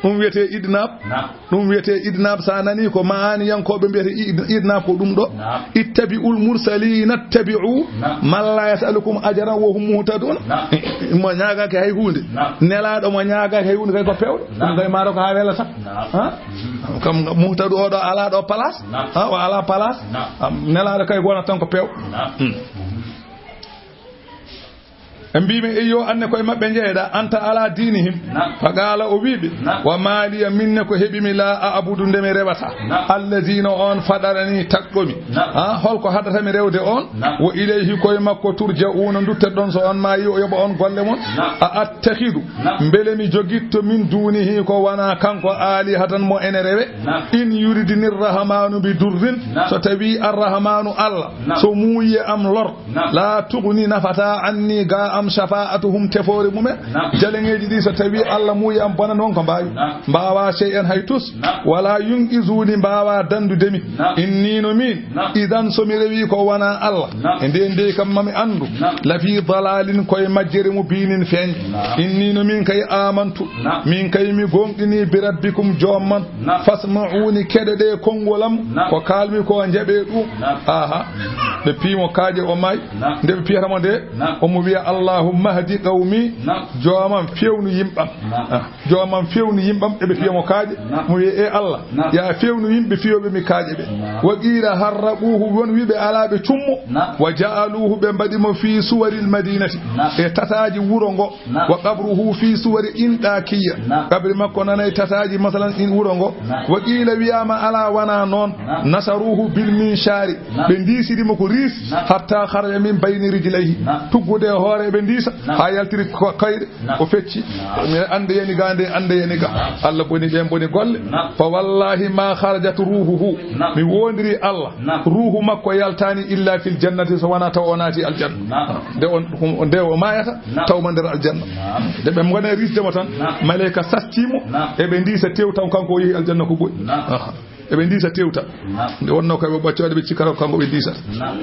Ɗum wiyetee idnaab. Naam. Ɗum wiyetee idnaab, so a nanii ko maaniyankooɓe mbiyata id-, idnaab ko ɗum ɗo. Naam. Ittabi'ul mursalina ittabi'u. Naam. Man la yas'alukum ajaran wa hum muhtadun. Naam. Mo ñaagaaki hay huunde. Naam. Nelaaɗo mo ñaagaaki hay huunde kay ko peewɗo. Naam. Ɗum kay maaro ko haa wela tan. Naam. Ha? Kam muhtadu o ɗo alaa ɗo place. Naam. Ha, o alaa place. Naam. Am, nelaaɗo kay wona tan ko peew. Naam. Hmm. Ɓe mbii mi, "Eyyo, anne koye maɓɓe njeeyɗa, anta ala diinihim." Naam. Fa qaala, o wii ɓe, Naam. "Wa maaliya, min ne ko heɓi mi, laa a abudu, nde mi rewata. Naam. Alladina, on faɗarani, tagɗo mi." Naam. Ha, holko haɗata mi rewde on? Naam. Wa ilayhi, koye makko, turja'una, ndutteɗon so on maayi, o yoɓa on golle mon. Naam. A attakhidu, Naam. mbele mi jogitto, min dunihi, ko wona kanko, alihatan mo ene rewe? Naam. In yuridni rahmanu bi durrin, Naam. so tawi arrahmanu Allah, Naam. so muuyi am lor, Naam. la tugni, nafata, anni, ga am, shafa'atuhum, tefoore mumen. Naam. Jaleŋeeji ɗi, so tawi Allah muuyi am, bona noon ko mbaawi. Naam. Mbaawa shay'an, hay tus. Naam. Wala yunqizuni, mbaawa dandude mi. Naam. Inni, no min. Naam. Idan, so mi rewi ko wona Allah. Naam. E nde nde kam mami andu. Naam. La fi dalalin, koye majjere mu binin feeñ. Naam. Inni, no min kay amantu. Naam. Min kay mi gomɗini bi rabbikum, joom mon. Naam. Fasma'uni, keɗoɗe konngolam. Naam. Ko kalmi ko, njaɓe ɗum. Naam. Aha. Ɓe piimo kaaƴe, o maay. Naam. Nde ɓe piyata mo nde, Naam. omo wiya, "Allahumma hdi qawmi." Naam. Joomam, fewnu yimɓam. Naam. Ah. Joomam, fewnu yimɓam, eɓe piya mo kaaƴe. Naam. Mo wiya, "E Allah, Naam. ya fewnu yimɓe fiyooɓe mi kaaƴe ɓe." Naam. Wa qiila harraquuhu, won wiiɓe alaa ɓe cummo. Naam. Wa ja'aluuhu, ɓe mbaɗi mo fi suwaril madinati. Naam. E tataaji wuro ngo. Naam. Wa qabruhu fi suwari Intakiya. Naam. Qabri makko nana e tataaji, masalan, in wuro ngo. Naam. Wa qiila, wiyaama alaa, wonaa noon. Naam. Nasaruhu bil minshari. Naam. Ɓe ndiisidi mo ko riis. Naam. Hatta kharaja min bayni rijlayhi. Naam. Tuggude e hoore ɓe ndiisa. Naam. Haa yaltiri ko koyɗe. Naam. O fecci. Naam. Mi ande yani ga nde, ande yani ga. Naam. Allah boni ɓe, boni golle. Naam. Fa wallahi ma kharajat ruhuhu. Naam. Mi wondiri Allah. Naam. Ruhu makko yaltani illa fil jannati, so wonaa taw o naati aljanna. Naam. Nde on, nde o maayata, Naam. taw mo nder aljanna. Naam. Nde ɓe ngone risde mo tan, Naam. malayka sasti mo, Naam. eɓe ndiisa tew taw kanko o yehi aljanna ko goɗɗi. Naam. Aha. Eɓe ndiisa tew taw. Naam. Nde wonno koye ɓe ɓaccoɗe ɓe cikkata ko kanko ɓe ndiisata. Naam.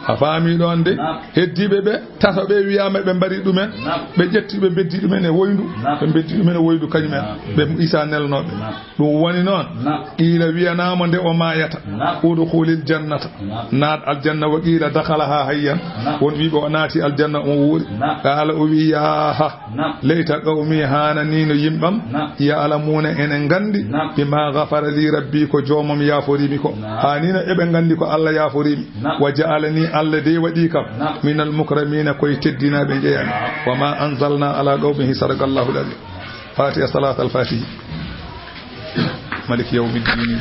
A faami ɗon de? Naam. Heddiiɓe ɓe, tato ɓe wiyaama ɓe mbari ɗumen, Naam. ɓe ƴetti ɓe beddi ɗumen e woyndu, Naam. ɓe beddi ɗumen e woyndu kañumen, Naam. ɓe Isa nelnooɓe. Naam. Ɗum woni noon, Naam. qiila wiyanaama nde o maayata, Naam. udkhulil jannata, Naam. naat aljanna, wa qiila dakhalaha hayyan, Naam. won wiiɓe o naati aljanna omo wuuri. Naam. Qaala o wii, yaaha, Naam. layta qawmi, haananiino yimɓam, Naam. ya'lamuuna ene nganndi, Naam. bima ghafara li rabbi, ko joomam yaaforiimi ko. Naam. Haaniino eɓe nganndi ko Allah yaaforiimi. Naam. Wa ja'alani, Allah dey waɗi kam, Naam. minal mukramiina, koye teddinaaɓe njeyami. Naam. Wa ma anzalna ala qawmihi, sadaqallahu al-azim. Fatiha, salatul fatihi. Maliki yawmiddin.